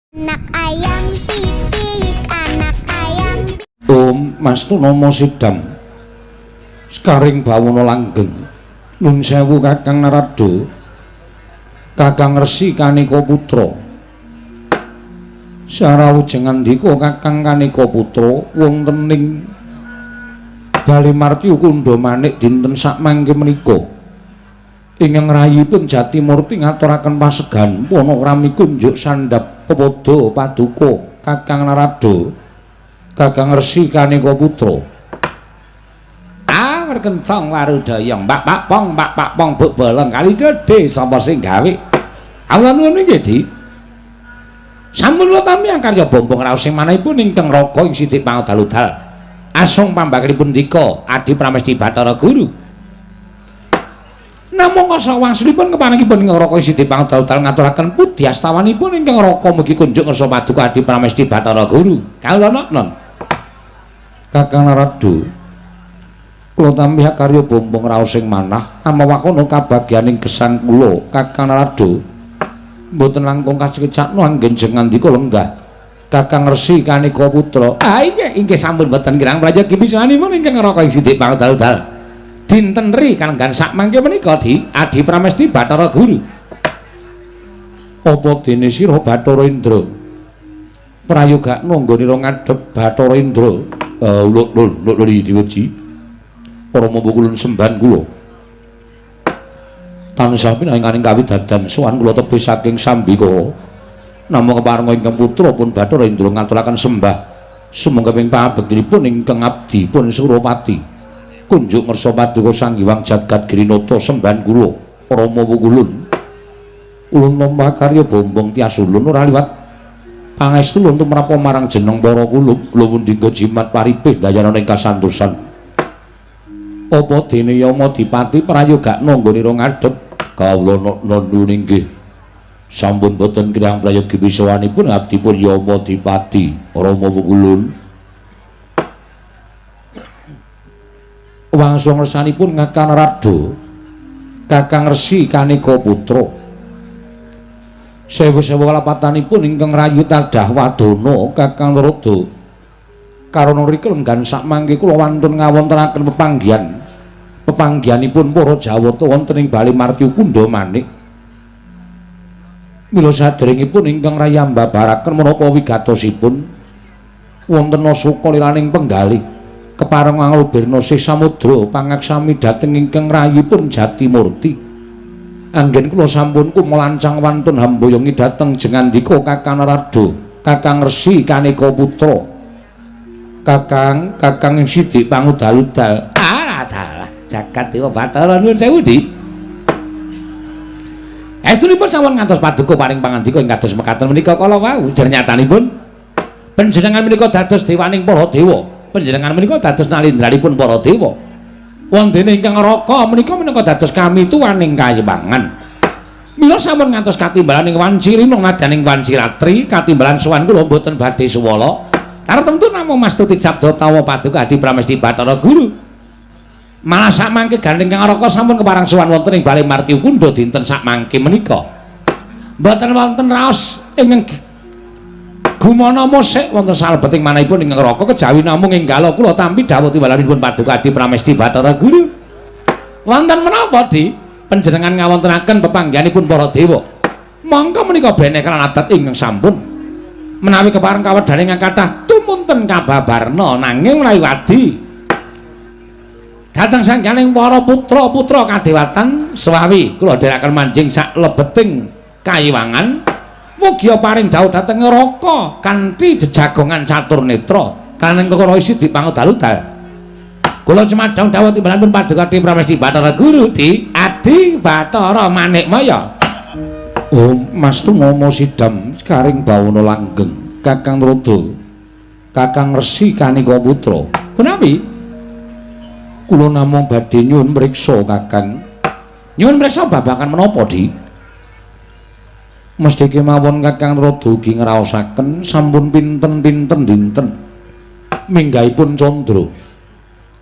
Anak ayam pik-pik, anak ayam. Om Mas Tunama Sidam Sekaring bawana langgeng. Nun sewu Kakang Narada, Kakang Resi Kaneka Putra. Sarawujeng ngandika Kakang Kaneka Putra wonten ing Bale Martya Kundha Manik dinten sakmangke menika. Ingkang rayipun Jatimurti ngaturaken pasegan panakrami kunjuk sandhap pepada paduka Kakang Narada, Kakang Resi Kaneka Putra. Ah, werkencong warudaya, mbak pak pong, mbak pak pong, buk bolong kali cedhe sapa sing gawe. Kawula nuwun inggih, Di. Sampun kula tampi karya bombong raos sing manahipun ingkang raga ing sithik pangodal-udal. Asung pambakalipun dika Adi Pramesti Bathara Guru. Namung kasa wangsulipun keparengipun ingkang raka ing sithik pangodal-udal ngaturaken pudi astawanipun ingkang raka mugi kunjuk ngersa paduka Adi Pramesti Bathara Guru. Kawula non. Kakang Narada, kula tampi karya bombong raos sing manah amawakono kabagyaning gesang kula Kakang Narada. Mboten langkung kasekecakno anggen jeng ngandika lenggah Kakang Resi Kaneka Putra. Ah inggih, inggih sampun boten kirang prayogi pisanipun ingkang raka ing sithik pangodal-udal. Dinten ri kalenggan sakmangke menika Di Adi Pramesti Bathara Guru. Apa dene sira Bathara Indra? Prayogakno nggonira ngadhep Bathara Indra. Uluk lul lul diweji. Para mumbu sembahan kula. Tansah pinanganing kawidadan sowan kula tebih saking sambikala. Namung keparenga ingkang putra pun Bathara Indra ngaturaken sembah. Sumangga ing pangabektinipun ingkang abdi pun Surapati. Kunjuk ngersa paduka Sang Hyang Jagat Girinata sembahan kula Rama Wukulun. Ulun nampa karya bombong tias ulun ora liwat pangestu ulun tumrap marang jeneng para kulup luwun dinggo jimat paripih dayanana ing kasantosan. Apa dene Yama Dipati prayogakno nggonira ngadhep kawula nuwun inggih. Sampun boten kirang prayogi pisawanipun abdi pun Yama Dipati Rama Wukulun. Wangsul ngersanipun Kakang Narada, Kakang Resi Kaneka Putra. Sewu-sewu kalapatanipun ingkang rayi tadah wadana Kakang Narada. Karana rika lenggan sakmangke kula wantun ngawontenaken pepanggihan. Pepanggihanipun para Jawata wonten ing Bale Martya Kundha Manik. Mila saderengipun ingkang rayi ambabaraken menapa wigatosipun wonten asoka liraning penggalih. Kepareng anglubirna sih samudra pangaksami dhateng ingkang rayipun Jatimurti. Anggen kula sampun kumlancang wantun hamboyongi dhateng jengandika Kakang Narada, Kakang Resi Kaneka Putra. Kakang, Kakang ing sidik pangudal-udal. Ah, dalah jagat dewa Bathara nuwun sewu, Di. Estunipun sampun ngantos paduka paring pangandika ing kados mekaten menika kala wau. Jernyatanipun panjenengan menika dados dewaning para dewa. Panjenengan menika dados nalindranipun para dewa. Wondene ingkang raka menika minangka dados kamituwaning kayiwangan. Mila sampun ngantos katimbalaning wanci rina nadyaning wanci ratri katimbalan sowan kula mboten badhe suwala. Tartemtu namung mastuti sabda tawa paduka Adi Pramesti Bathara Guru. Malah sakmangke gandeng kang raka sampun keparang sowan wonten ing Bale Martya Kundha dinten sakmangke menika. Mboten wonten raos ingkang gumana musik wonten salebeting manahipun ingkang raka kejawi namung enggala kula tampi dawuh timbalanipun paduka Adi Pramesti Bathara Guru. Wonten menapa, Di? Panjenengan ngawontenaken pepanggihanipun para dewa. Mongko menika beneh kelan adat ingkang sampun menawi kepareng kawedhane ingkang kathah tumunten kababarna nanging menawi wadi dhateng sangganing para putra-putra kadewatan sewawi kula dherekaken manjing sak lebeting kayiwangan. Mugia paring dawuh dhateng neraka kanthi jejagongan catur netra kaneng kekara isi dipangodal-udal. Kula cumadhong dawuh timbalanipun paduka Adi Pramesti Bathara Guru Di Adi Bathara Manikmaya. Om Mas Tunama Sidam Sekaring bawana langgeng Kakang Narada, Kakang Resi Kaneka Putra. Punapi? Kula namung badhe nyuwun mriksa Kakang. Nyuwun mriksa babagan menapa, Di? Mesthi kemawon Kakang Narada ugi ngraosaken sampun pinten-pinten dinten minggahipun candra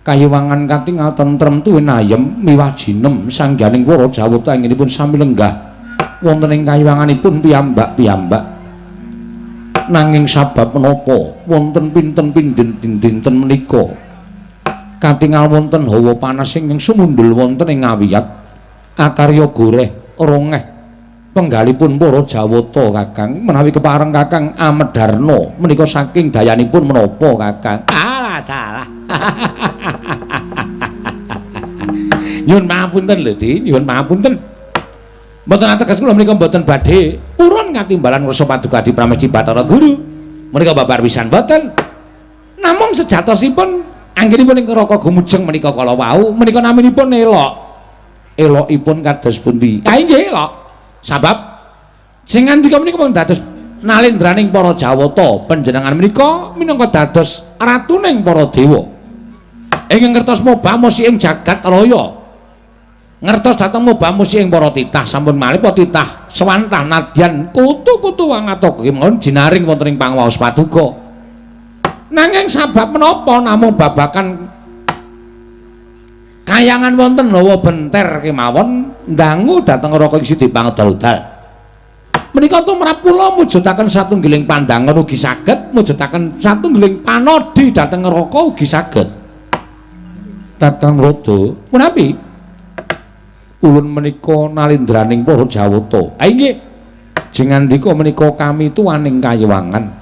kayiwangan katingal tentrem tuwin ayem miwah jinem sangganing para jawata anggenipun sami lenggah wonten ing kayiwanganipun piyambak-piyambak. Nanging sabab menapa wonten pinten dinten menika katingal wonten hawa panas ingkang sumundhul wonten ing ngawiyat akarya goreh rongeh penggalipun para Jawata Kakang. Menawi kepareng Kakang Amedarna menika saking dayanipun menapa Kakang? Alah dalah. Nyuwun pangapunten lho Di, nyuwun pangapunten. Mboten ateges kula menika mboten badhe purun katimbalan ngrasa paduka Adi Pramesti Bathara Guru. Menika babar pisan mboten. Namung sejatosipun anggenipun ing Raka Gumujeng menika kala wau menika naminipun elok. Elokipun kados pundi? Ah inggih elok. Sabab sing ngandika menika pun dados nalendraning para Jawata, panjenengan menika minangka dados ratuning para dewa. Ingkang ngertos mobamosi ing jagat raya. Ngertos dhateng mobamosi ing para titah sampun malih para titah swantah nadyan kutu-kutu wangata kemawon jinaring wonten ing pangwaos paduka. Nanging sabab menapa namung babakan kayangan wonten hawa benter kemawon ndangu dhateng Raka ing Sidi Pangdal-dal. Menika tumrap kula mujudaken satunggiling pandangan ugi saged mujudaken satunggiling panodi dhateng neraka ugi saged. Kakang Rada, punapi? Ulun menika nalendraning para Jawata. Ha inggih. Jengandika menika kami tuwaning kayiwangan.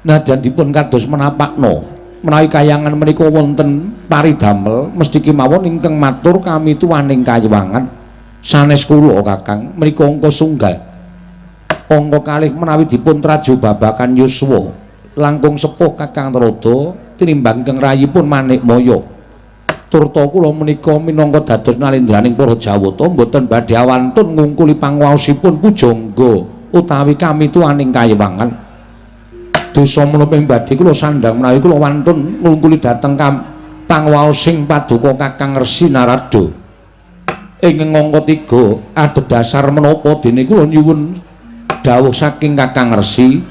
Nadyan dipun kados menapakna menawi kayangan menika wonten paridamel mesti kemawon ingkang matur kami tuwaning kayiwangan. Sanes kula Kakang menika angka sunggal. Angka kalih menawi dipun traju babakan yuswa langkung sepuh Kakang Trada tinimbang ingkang rayipun Manikmaya. Turta kula menika minangka dados nalendraning para Jawata mboten badhe awantun ngungkuli pangwaosipun pujangga utawi kami tuwaning kayiwangan. Dosa menapa ing badhe kula sandhang menawi kula wantun ngungkuli dhateng pangwaosing paduka Kakang Resi Narada. Ing angka 3 adhedhasar menapa dene kula nyuwun dawuh saking Kakang Resi.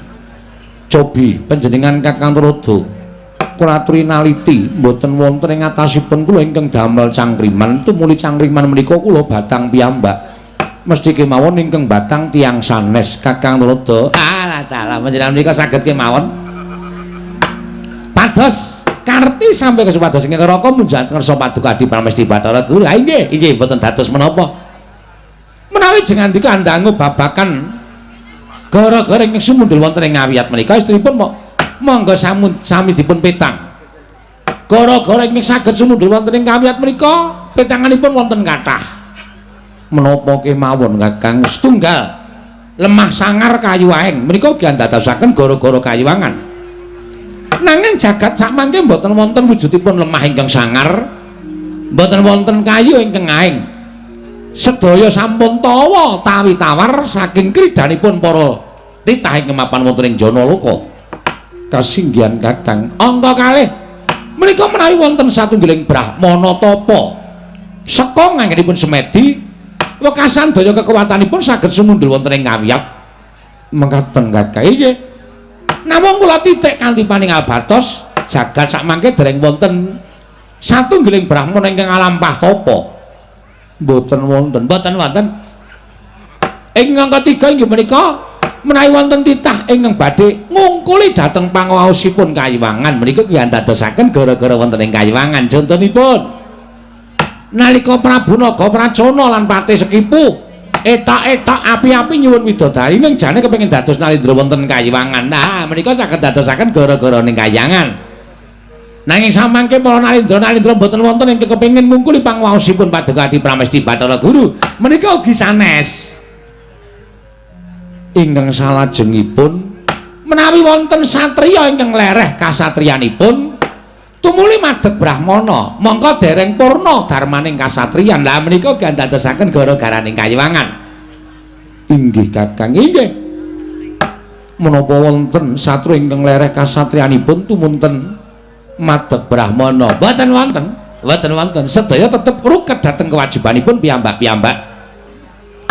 Cobi panjenengan Kakang Trada kula aturi naliti mboten wonten ing atasipun kula ingkang damel cangkriman tumuli cangkriman menika kula batang piyambak mesti kemawon ingkang batang tiyang sanes Kakang Trada. Alah dalah panjenengan menika saged kemawon pados karti sampai kesupados ing neraka munjat ngersa paduka Adi Pramesti Bathara Guru. Ha inggih inggih mboten dados menapa menawi jengandika andangu babakan gara-gara ingkang sumundhul wonten ing ngawiyat menika estripun monggo sami dipun petang. Gara-gara ingkang saged sumundhul wonten ing kawiyat menika petanganipun wonten kathah. Menapa kemawon Kakang? Setunggal lemah sangar kayu aeng menika ugi andadosaken gara-gara kayiwangan. Nanging jagat sakmangke mboten wonten wujudipun lemah ingkang sangar, mboten wonten kayu ingkang aeng. Sedaya sampun tawa tawi tawar saking kridanipun para titah ingkang mapan wonten ing Janaloka. Kasinggihan Kakang. Angka kalih menika menawi wonten satunggiling brahmana tapa seka nganggenipun semedi wekasan daya kekuatanipun saged sumundhul wonten ing kawiyat. Mekaten Kakang. Inggih. Namung kula titik kanthi paningal batos jagat sakmangke dereng wonten satunggiling brahmana ingkang alampah tapa. Mboten wonten, mboten wonten. Ing angka 3 inggih menika menawi wonten titah ingkang badhe ngungkuli dhateng pangaosipun kayiwangan menika kuwi andadosaken gara-gara wonten ing kayiwangan. Contonipun nalika Prabu Naga Pracona lan Patih Sekipu etok-etok api-api nyuwun widodari ning jane kepengin dados nalendra wonten kayiwangan. Nah menika saged dadosaken gara-gara ning kayangan. Nanging samangke para nalendra-nalendra mboten wonten ingkang kepengin ngungkuli pangwaosipun paduka Adi Pramesti Bathara Guru menika ugi sanes. Ingkang salajengipun menawi wonten satriya ingkang lereh kasatriyanipun tumuli madeg brahmana mongko dereng purna darmaning kasatriyan. Lah menika ugi andadosaken gara-garaning kayiwangan. Inggih Kakang, inggih. Menapa wonten satru ingkang lereh kasatriyanipun tumunten madeg brahmana? Mboten wonten, mboten wonten. Sedaya tetep ruket dhateng kewajibanipun piyambak-piyambak.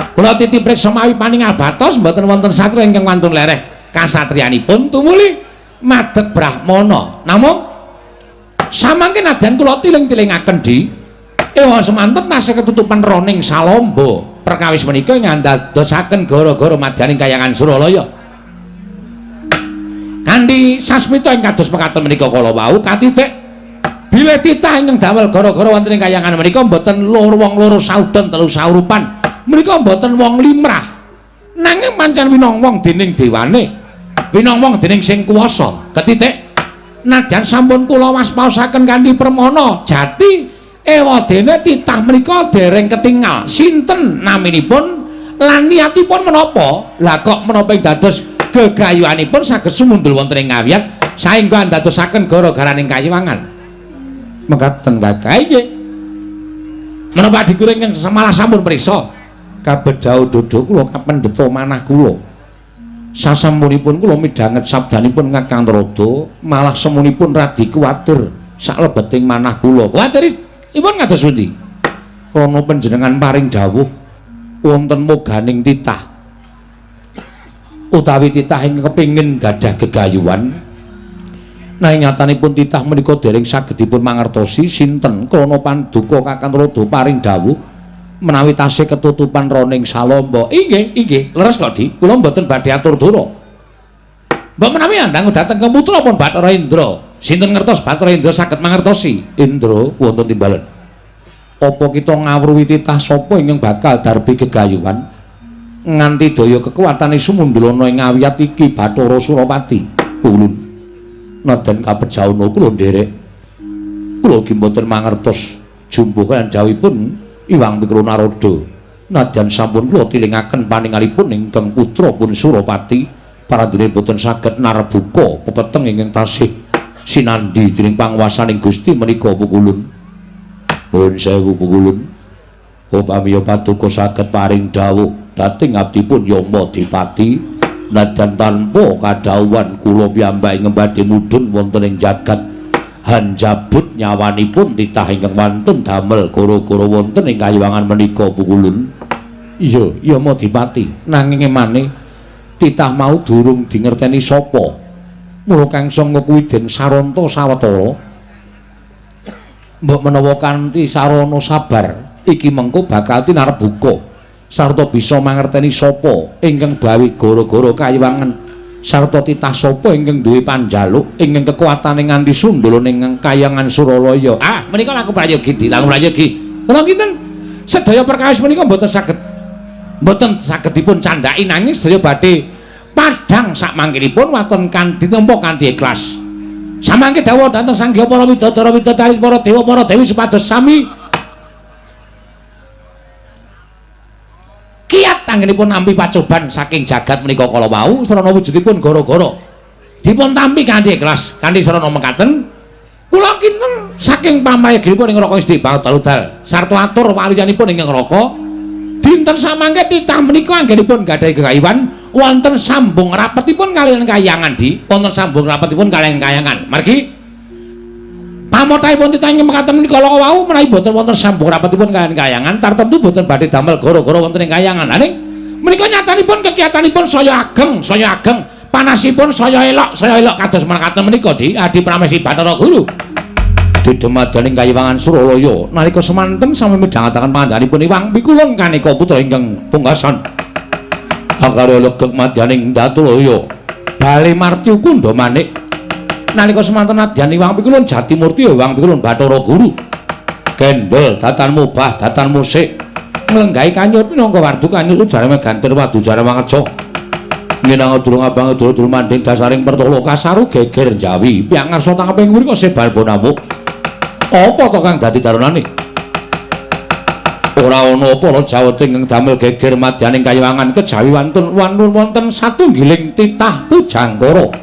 Kula titip priksa mawi paningal batos mboten wonten satru ingkang wantun lereh kasatriyanipun tumuli madeg brahmana. Namung samangke nadyan kula tiling-tilingaken di ewa semanten tasih ketutupan roning salamba perkawis menika ngandadosaken gara-gara madyaning kayangan Suralaya. Kanthi sasmita ing kados mekaten menika kala wau katitik bilih titah ingkang damel gara-gara wonten ing kayangan menika mboten loro wong loro saudon telu saurupan menika mboten wong limrah nanging pancen winong wong dening dewane winong wong dening sing kuwasa. Ketitik nadyan sampun kula waspaosaken kanthi permana jati ewadene titah menika dereng ketingal sinten naminipun lan niatipun menapa. Lah kok menapa ing dados gegayuhanipun saged sumundul wonten ing ngawiyat saengga andadosaken gara-garaning kayiwangan. Mekaten Kakang nggih. Menapa adhiku ingkang malah sampun prisa kabedhau dodho kula kapendheta manah kula. Sasampunipun kula midhanget sabdanipun Kakang Narada malah semunipun radi kuwatir saklebeting manah kula. Kuwatiripun kados pundi? Krana panjenengan paring dawuh wonten moganing titah utawi titah ingkang kepingin gadah gegayuhan nanging nyatanipun titah menika dereng saged dipun mangertosi sinten krana panduka Kakang Narada paring dawuh menawi tasih ketutupan roning salamba. Inggih, inggih, leres kok Dik. Kula mboten badhe atur dura. Mbok menawi andang dhateng ke putra pun Bathara Indra. Sinten ngertos Bathara Indra saged mangertosi? Indra wonten timbalan. Apa kita ngawruhi titah sapa ingkang bakal darbi gegayuhan nganti daya kekuatane sumundul ana ing ngawiyat iki Bathara Surapati? Ulun nadyan kapejahana kula nderek. Kula ugi mboten mangertos jumbuh kaliyan dawuhipun Iwang Pikru Narada. Nadyan sampun kula tilingaken paningalipun ingkang putra pun Surapati parandene boten saged narbuka pepeteng ingkang tasih sinandhi dening panguwasaning Gusti menika pukulun. Nuwun sewu pukulun. Upami paduka saged paring dawuh dhateng abdipun Yama Dipati nadyan tanpa kadhawuhan kula piyambak ingkang badhe mudhun wonten ing jagat hanjabut nyawanipun titah ingkang wantun damel gara-gara wonten ing kayiwangan menika pukulun. Iya, Yama Dipati, nanging emane titah mau durung dingerteni sapa. Mula kang sanga kuwi den saranta sawetara. Mbok menawa kanthi sarana sabar iki mengko bakal tinarbuka sarta bisa mangerteni sapa ingkang gawe gara-gara kayiwangan sarta titah sapa ingkang duwe panjaluk ingkang kekuatane nganti sundul ning kayangan Suralaya. Ah, menika laku prayogi, Dik, laku prayogi. Kula kinten sedaya perkawis menika mboten saged dipun candhaki nanging sedaya badhe padhang sakmangkinipun waton kanthi nampa kanthi ikhlas. Samangke dawuh dhateng Sang Hyang para widodara widodari para dewa para dewi supados sami kiat anggenipun nampi pacoban saking jagat menika kala wau sarana wujudipun gara-gara dipun tampi kanthi ikhlas kanthi sarana mekaten kula kinten saking pamayaginipun ing neraka Gusti Badal sarta atur waliyanipun ing neraka dinten samangke titah menika anggenipun gadhahi gegayuhan wonten sambung rapetipun kaliyan kayangan di wonten sambung rapetipun kaliyan kayangan margi pamotahipun titah ing mekaten menika kala wau menawi boten wonten sambung rapetipun kaliyan kayangan tartemtu boten badhe damel gara-gara wonten ing kayangan. Nanging menika nyatanipun kekiyatanipun saya ageng panasipun saya elok kados mekaten menika Dik Adi Pramesti Bathara Guru didemadaning kayiwangan Suralaya nalika semanten sami midhangetaken pangandikanipun Iwang Pikulun kaneka putra ingkang pungkasan akarya legeg madyaning Datulaya bale martyu kundha manik nalika semanten nadyan Iwang Pikulun Jatimurti Iwang Pikulun Bathara Guru gendhel datan mubah datan musik nglenggahi kanyut minangka wardu kanyut ujarane gantir wadu jare mangerja minangka durung abang durung manding dasaring pertolo kasaru geger jawi piyang ngarsa tangkeping mriko sebar bonamuk apa to kang dadi daronane ora ana para jawata ingkang damel geger madyaning kayiwangan kejawi wantun wonten satunggiling titah pujangkara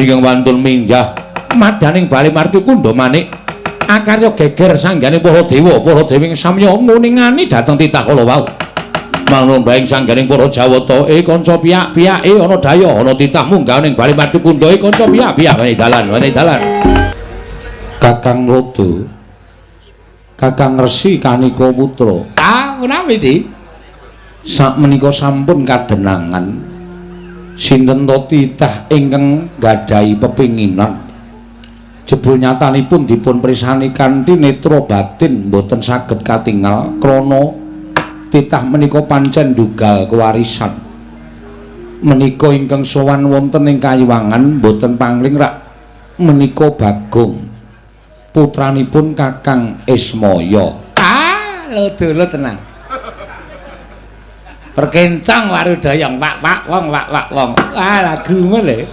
ingkang wantun minggah madyaning bale marti kundha manik akarya geger sanggane para dewa para dewi samya nguningani dhateng titah kala wau manunggaing sangganing para jawata kanca piyak-piyake ana daya ana titah munggah ning bale marti kundha kanca piyak-piyak wene dalan Kakang Rada Kakang Resi Kanika Putra. Ah, menawi Dik? Sakmenika sampun kadenangan sinten to titah ingkang nggadahi pepinginan. Jebul nyatanipun dipun prisani kanthi netra batin mboten saged katingal krana titah menika pancen ndugal kewarisan. Menika ingkang sowan wonten ing Kayiwangan boten pangling rak menika Bagong, putranipun Kakang Ismaya. Ah, lho dolo tenan. Perkencang warudayang wak-wak wong wak-wak wong. Wah, lagu lho.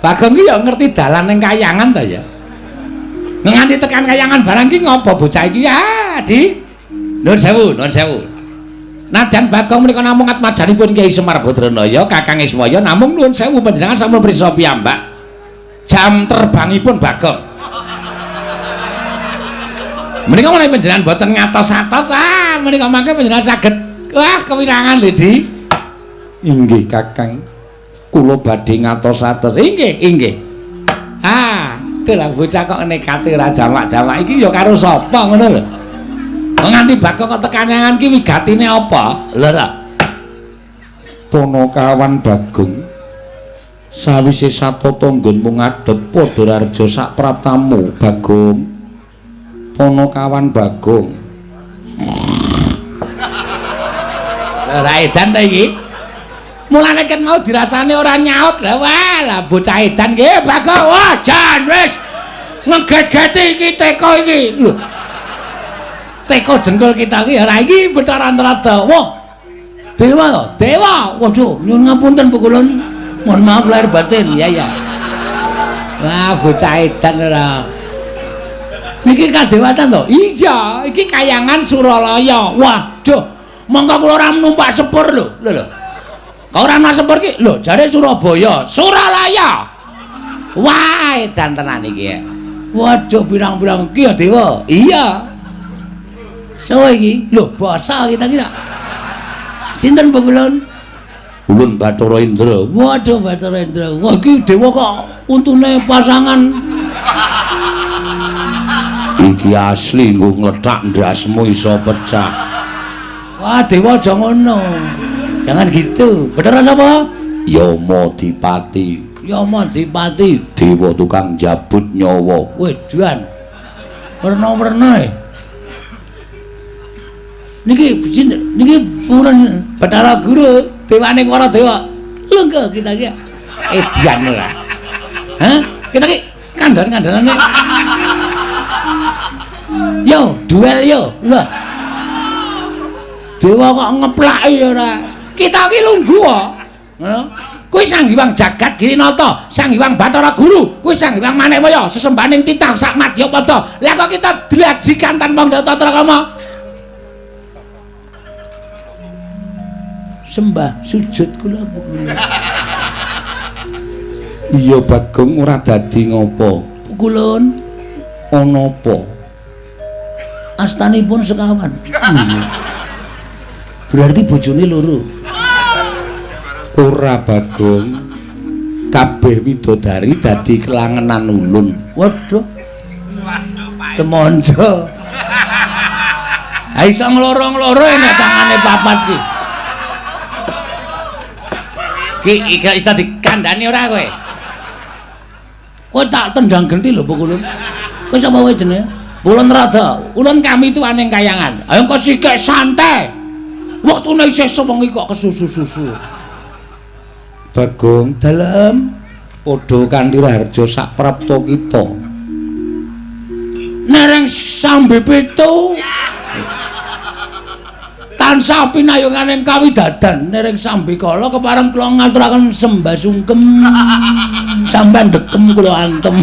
Bagong ki ya ngerti dalan ning Kayangan ta ya. Nganti tekan Kayangan barang ki ngopo bocah iki? Ah, Di. Nuwun sewu, nuwun sewu. Nadyan Bagong menika namung atmajanipun Kyai Semar Badranaya, Kakang Ismaya, namung nuwun sewu panjenengan sampun prisa piyambak. Jam terbangipun Bagong. Menika menawi panjenengan boten ngatos-atos, ah menika mangke panjenengan saged wah kewirangan lho, Di. Inggih, Kakang. Kula badhe ngatos-atos. Inggih, inggih. Ah, lha bocah kok nekate ora jamak-jamak iki ya karo sapa ngono lho. Nganti Bagong kok tekan Kayangan ki wigatine apa? Lho ta. Ponokawan Bagong sawise satata nggonmu ngadhep padha raja sak praptamu Bagong. Ponokawan Bagong. Lha ra edan ta iki? Mulane ket mau dirasane ora nyaut. Lah wah, lah bocah edan ki Bagong. Wah, jan wis ngeget-geti iki teko iki. Lho. Teko dengkul kita iki ora iki Bathara Antarada. Wah. Dewa to? Dewa. Waduh, nyuwun ngapunten pukulun. Mohon maaf lahir batin. Ya ya. Wah, bocah edan ora. Niki kadewatan to? Iya, iki Kayangan Suralaya. Waduh, mongko kula ora numpak sepur lho. Lho lho. Kok ora numpak sepur iki? Lho, jare Surabaya, Suralaya. Wah, edan tenan iki. Waduh, pirang-pirang iki ya dewa. Iya. Sawa iki? Lho, basa kita iki. Sinten pukulun? Ulun Bathara Indra. Waduh, Bathara Indra. Wah, iki dewa kok untune pasangan. Iki asli nggo nglethak ndasmu iso pecah. Wah, dewa aja ngono. Jangan gitu. Bathara sapa? Yama Dipati. Yama Dipati, dewa tukang jabut nyawa. Wedan. Werna-werna e. Niki niki purun Bathara Guru, dewane para dewa. Lho kita iki edian ora. Hah? Kita iki kandhan-kandhanane. Yo, duel yo. Lho. Dewa kok ngeplaki ora. Kita iki lungguh kok. Ngono. Kuwi Sang Hyang Jagat Girinata, Sang Hyang Bathara Guru, kuwi Sang Hyang Manekwaya, sesembahaning titah sak madyapada. Lah kok kita dilajikan tanpa tata krama? Sembah sujud kula pukulun. Iya Bagong ora dadi ngopo. Pukulun ana apa? Astanipun sekawan. Berarti bojone loro. Ora Bagong. Kabeh widodari dadi kelangenan ulun. Waduh. Temonjo. Ha iso ngloro-ngloro nek tangane papat ki. Ki iki iso dikandhani ora kowe? Kowe tak tendang genti lho pukulun. Kowe sapa kowe jenenge? Ulun Rada. Ulun kami tuaning Kayangan. Ayo kok sikik santai. Wektune isih sewengi kok kesusu-susu. Bagong dalem padha kanthi raharja sak prapta kita. Nereng sambe pitu. Tansah pinayunganing kawidadan nereng sambikala kepareng kula ngaturaken sembah sungkem sampean dekem kula antem.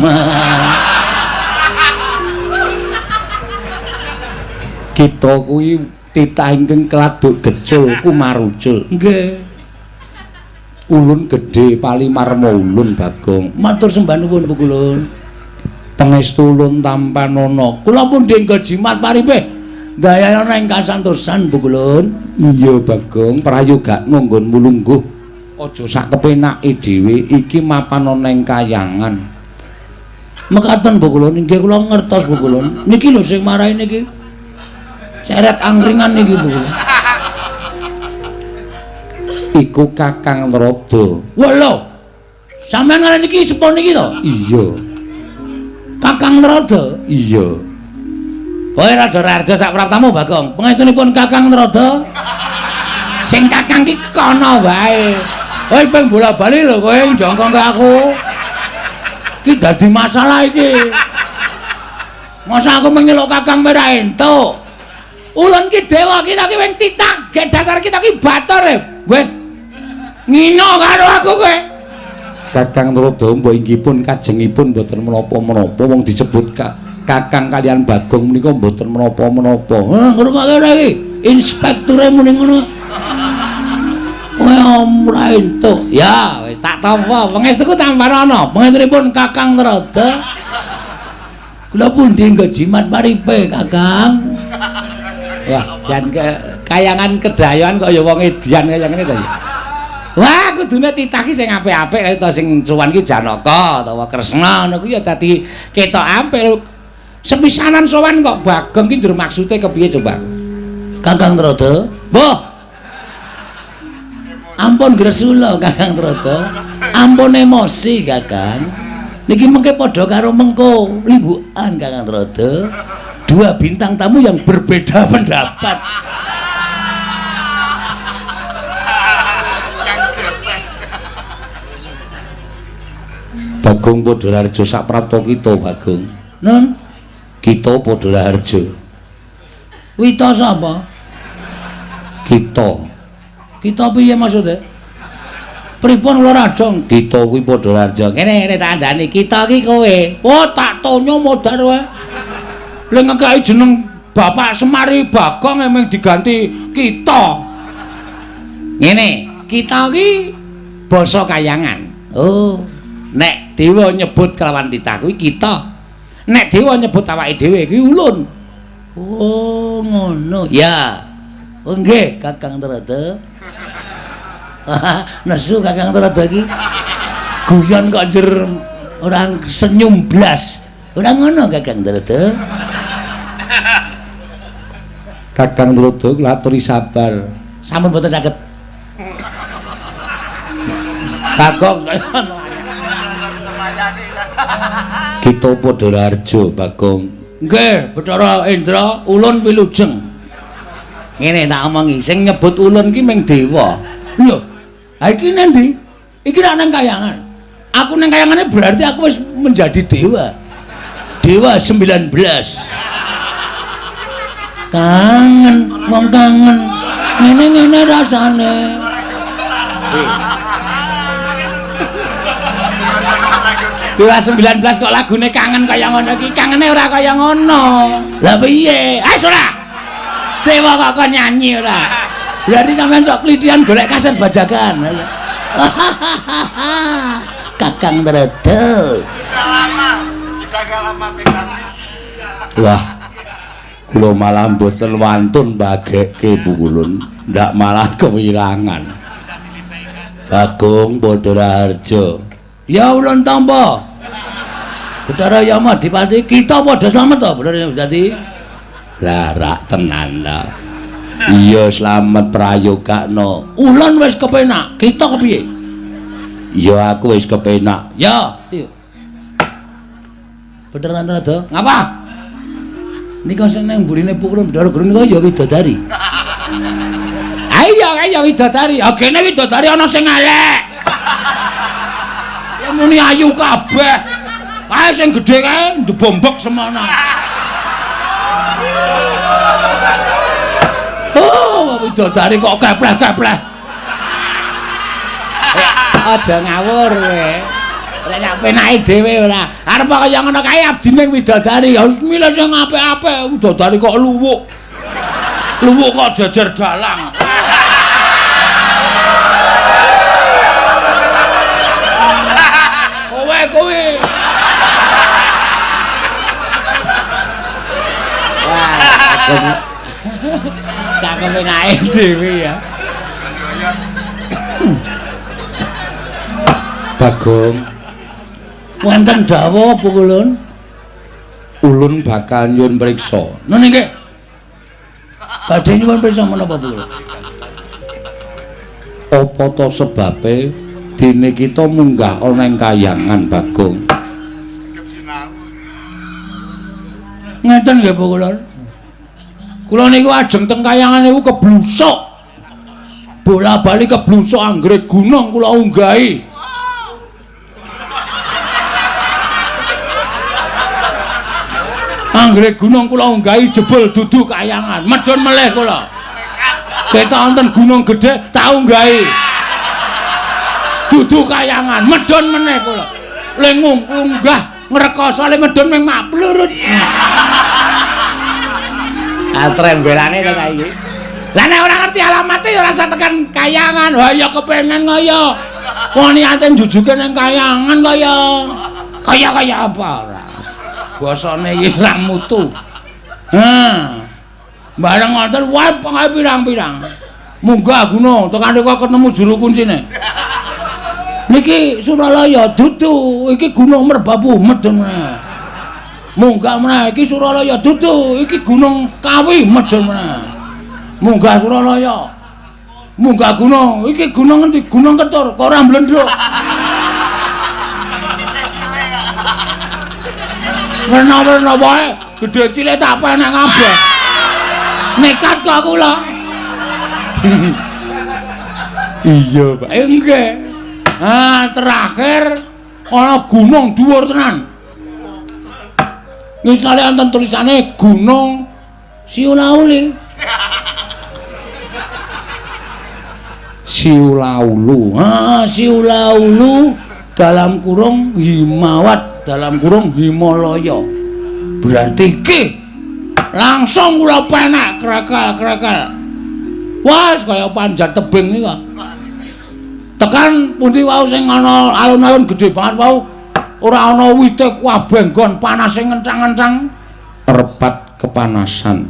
Kita kuwi titah ingkang keladuk gecul kumarucul. Nggih. Ulun gedhe palimarma ulun Bagong. Matur sembah nuwun pukulun. Pangestu ulun tampanana. Kula pun dengga jimat paripih. Dayana ing kasantosan pukulun. Iya Bagong, prayogakno nggonmu lungguh. Aja sak kepenake dhewe, iki mapan ana ing Kayangan. Mekaten pukulun, inggih kula ngertos pukulun. Niki lho sing marai niki. Ceret angkringan niki pukulun. Iku Kakang Narada. Wah lho. Sampeyan ngene niki sepo niki to? Iya. Kakang Narada? Iya. Kowe rada raharja sak praptamu Bagong. Pangestunipun Kakang Narada. Sing kakang ki kono wae. Wis ping bola-bali lho kowe jongkong ke aku. Iki dadi masalah iki. Masa aku menyeluk Kakang ora entuk. Ulun ki dewa kita ki wing titah, gek dasar kita ki bator e. Weh. Ngino karo aku kowe. Kakang Trada mbok inggih pun kajengipun mboten menapa-menapa wong disebut Kakang kalian Bagong menika mboten menapa-menapa. Heh, ngrungokke ora iki? Inspekture muni ngono. Kowe ora entuk. Ya, wis tak tampa. Pangestuku tamparana. Pangestunipun Kakang Trada. Kula pundi nggo jimat paripe, Kakang? Wah, jan kayangan kedayoan kok ya wong edian kaya ngene to ya. Wah, kudune titah ki sing apik-apik kaya ta sing cuwan ki Janaka utawa Kresna ngono kuwi ya dadi ketok apik. Sepisanan sowan kok Bagong ki njur maksude kepiye coba? Kakang Trada, Mbah. Ampun gresula Kakang Trada. Ampun emosi, Kakang. Niki mengke padha karo mengko limbukan Kakang Trada. Dua bintang tamu yang berbeda pendapat. Bagong Padha Raharja saprapta kita Bagong. Nun, kita Padha Raharja. Wita sapa? Kita. Kita piye maksude? Pripun kula radong? Kita kuwi Padha Raharja. Kene kene tak andani, kita ki kowe. Oh, tak tonyo modar wae. Lha ngekeki jeneng Bapak Semari Bagong emang diganti kita. Ngene, kita ki basa kayangan. Oh, nek dewa nyebut kelawan titah kuwi kita. Nek dewa nyebut awake dhewe kuwi ulun. Oh, ngono. Ya. Oh nggih, Kakang Trada. Nesu Kakang Trada iki. Guyon kok njer ora senyum blas. Ora ngono Kakang Trada. Kakang Trada kula aturi sabar. Sampun boten saged. Bagong saya Kita Padha Raharja Bagong. Nggih, Bathara Indra, ulun wilujeng. Ngene tak omongi, sing nyebut ulun ki ming dewa. Lho, ha iki nang ndi? Iki rak nang kayangan. Aku nang kayangane berarti aku wis menjadi dewa. Dewa 19. Kangen, wong kangen. Ngene-ngene rasane. Dewa 19 kok lagune kangen kaya ngono iki, kangene ora kaya ngono. Lah piye? Eh ora. Dewa kok kon nyanyi ora. Berarti sampean sok klithian golek kaset bajakan. Kakang Trada. Sudah lama, sudah lama PKB. Wah. Kula malah mboten wantun bagekke Bu Ulun, ndak malah kewirangan. Bagong Padha Raharja. Ya ulun tampa. Bathara Yama Dipati, kita padha slamet to, Bathara Yama Dipati. Lah rak tenan ta. Iya slamet prayogakno. Ulun wis kepenak, kita kepiye? Ya aku wis kepenak. Ya, Bathara Trada, ngapa? Nika sing nang mburine pukulun Bathara Guru nika ya widodari. Ayo ayo widodari. Ah kene widodari ana sing elek. Ya muni ayu kabeh. Kae sing gedhe kae ndebombok semono. Oh, widodari kok kepleh-kepleh. Aja ngawur kowe. Ora sak penake dhewe ora. Arep kaya ngono kae abdine widodari. Ya wis milih sing apik-apik, widodari kok luwuk. Luwuk kok jejer dalang. Kowe kowe. Wah, sak penake dhewe ya. Bagong, wonten dawuh apa ulun? Ulun bakal nyuwun priksa. Nun nggih. Badhe nyuwun priksa menapa Bu? Apa ta sebabe dene kita munggah ana ing kayangan Bagong? Ngeten nggih Bu kula. Kula niku ajeng teng kayangan niku keblusuk. Bola-bali keblusuk anggere gunung kula unggahi. Anggere gunung kula unggahi jebul dudu kayangan. Medhun melih kula. Ketok wonten gunung gedhe tak unggahi. Dudu kayangan, medhun meneh kula. Le ngunggah ngrekoso le medhun ming maplurut. Atrembelane to saiki. Lah nek ora ngerti alamate ya ora usah tekan kayangan. Wah ya kepengen kaya. Wong niate njujuke ning kayangan kaya. Kaya-kaya apa ora. Basane iki ora mutu. Ha. Bareng wonten wae pengae pirang-pirang. Munggah gunung tekan rika ketemu juru kuncine. Niki Suralaya dudu, iki Gunung Merbabu medhun meneh. Munggah meneh iki Suralaya dudu, iki Gunung Kawi medhun meneh. Munggah Suralaya. Munggah gunung, iki gunung endi? Gunung Ketur, kok ora mblendhuk. Werna-werna wae, gedhe cilik tak penek kabeh. Nekat kok kula. Iya, Pak. Nggih. Ah, terakhir ana gunung dhuwur tenan. Misale wonten tulisane Gunung Siulauli. Siulaulu. Ah, Siulaulu dalam kurung Himawat dalam kurung Himalaya. Berarti iki langsung kula penek krekel-krekel. Wah, kaya panjat tebing iki kok. Tekan pundi wau sing ana alun-alun gedhe banget wau ora ana wite kabeh nggon panase ngenthang-ngenthang. Repat kepanasan.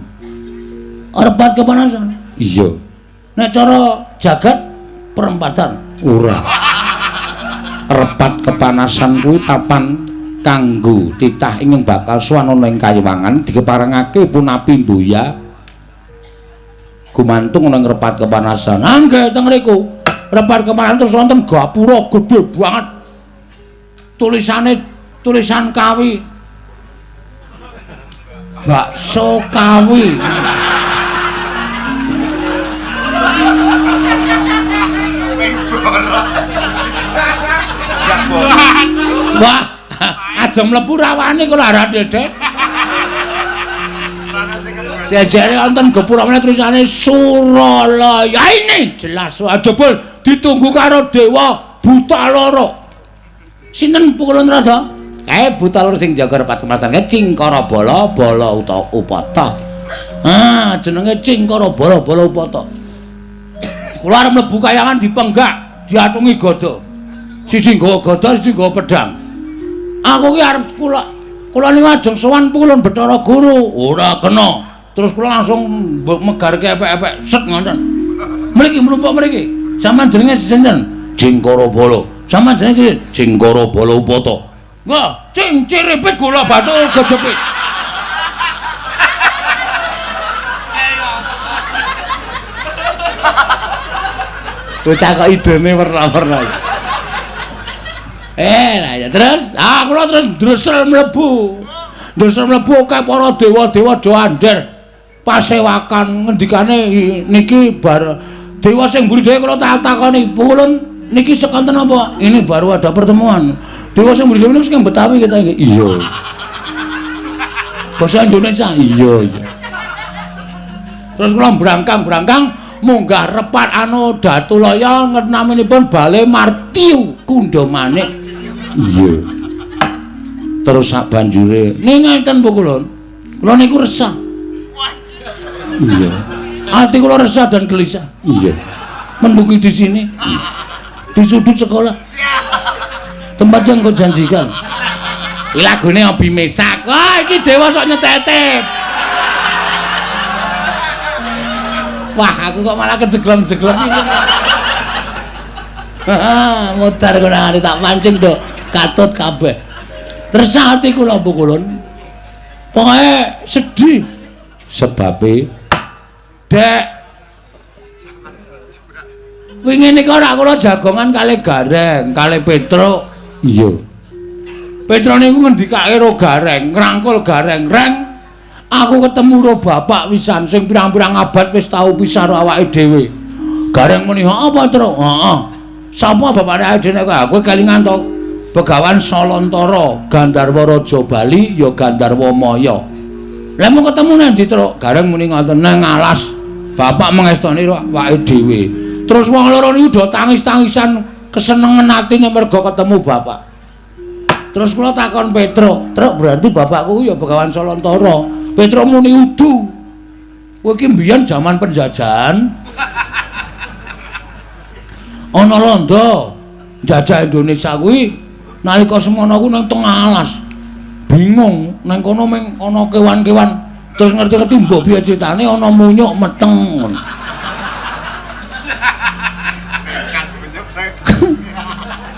Repat kepanasan? Iya. Nek cara jagat perempatan. Ora. Repat kepanasan kuwi papan kanggo titah ingkang bakal sowan ana ing kayiwangan dikeparengake punapi mbuya gumantung ana ing repat kepanasan. Ah nggih teng mriku. Repat kepanasan terus wonten gapura gedhe banget. Tulisane tulisan Kawi. Bakso Kawi. Wah, aja mlebu rawane kula arah dedek. Jejere wonten gapura meneh tulisane Suralaya. Ini jelas jebul ditunggu karo dewa buta loro. Sinten pukulun rada? Kae buta loro sing jaga repat kepanasan kae Cingkara Bala Bala utawa Upata. Ah, jenenge Cingkara Bala Bala Upata. Kula arep mlebu kayangan dipenggak, diatungi gada. Siji nggawa gada, siji nggawa pedang. Aku ki arep kula niku ajeng sowan pukulun Bathara Guru. Ora kena. Terus kula langsung megarke epek-epek set ngoten. Mriki mlumpuk mriki. Sampeyan jenenge sinten? Cingkara Bala. Sampeyan jenenge sinten? Cingkara Bala Upata. Wah, cing ciripit gula batu gejepit. Bocah kok idene werna-werna. Lah ya terus, ah kula terus ndresel mlebu. Ndresel mlebu akeh para dewa-dewa do andher. Pasewakan ngendikane niki bar dewa sing mburi dhewe kula tak takoni, "Pulun niki sekanten apa?" Ini baru ada pertemuan. Dewa sing mburi dhewe niku sing Betawi kita iki. Iya. Basa Indonesia. Iya, iya. Terus kula brangkang-brangkang munggah repat anu Datulaya naminipun Bale Martiu Kundha Manik. Iya. Terus sak banjure ning ngenten pukulun. Kula niku resah. Iya. Ati kula resah dan gelisah. Iya. Menunggu di sini. Di sudut sekolah. Tempat yang kau janjikan. Iki lagune Obi Mesak. Wah, iki dewa sok nyetetep. Wah, aku kok malah kejeglong-jeglong iki. Mutar kula tak pancing do katut kabeh. Resah ati kula pukulun. Pokoke sedih. Sebabe Dek wingi nika ora kula jagongan kalih Gareng, kalih Petruk. Iya. Petruk niku ngendikake ro Gareng, ngrangkul Gareng, "Reng, aku ketemu ro bapak wisan sing pirang-pirang abad wis tau pisah ro awake dhewe. Gareng muni, "Apa, Truk?" "Heeh." "Sapa bapakne awake dhewe nek kowe kelingan to?" Begawan Salantara, Gandharwa Raja Bali ya Gandharwa Maya. Lah mau ketemu nang ndi, Truk? Gareng muni ngoten, nang alas. Bapak mengestoni awake dhewe. Terus wong loro niku do tangis-tangisan kesenengan atine mergo ketemu bapak. Terus kula takon Petruk, "Truk, berarti bapakku ya Begawan Salantara." Petruk muni udu. Kowe iki mbiyen jaman penjajahan. Ana londo njajah Indonesia kuwi nalika semono kuwi nang tengah alas. Bingung, nang kono mung ana kewan-kewan. Terus ngerti-ngerti mbok piye critane ana munyuk meteng.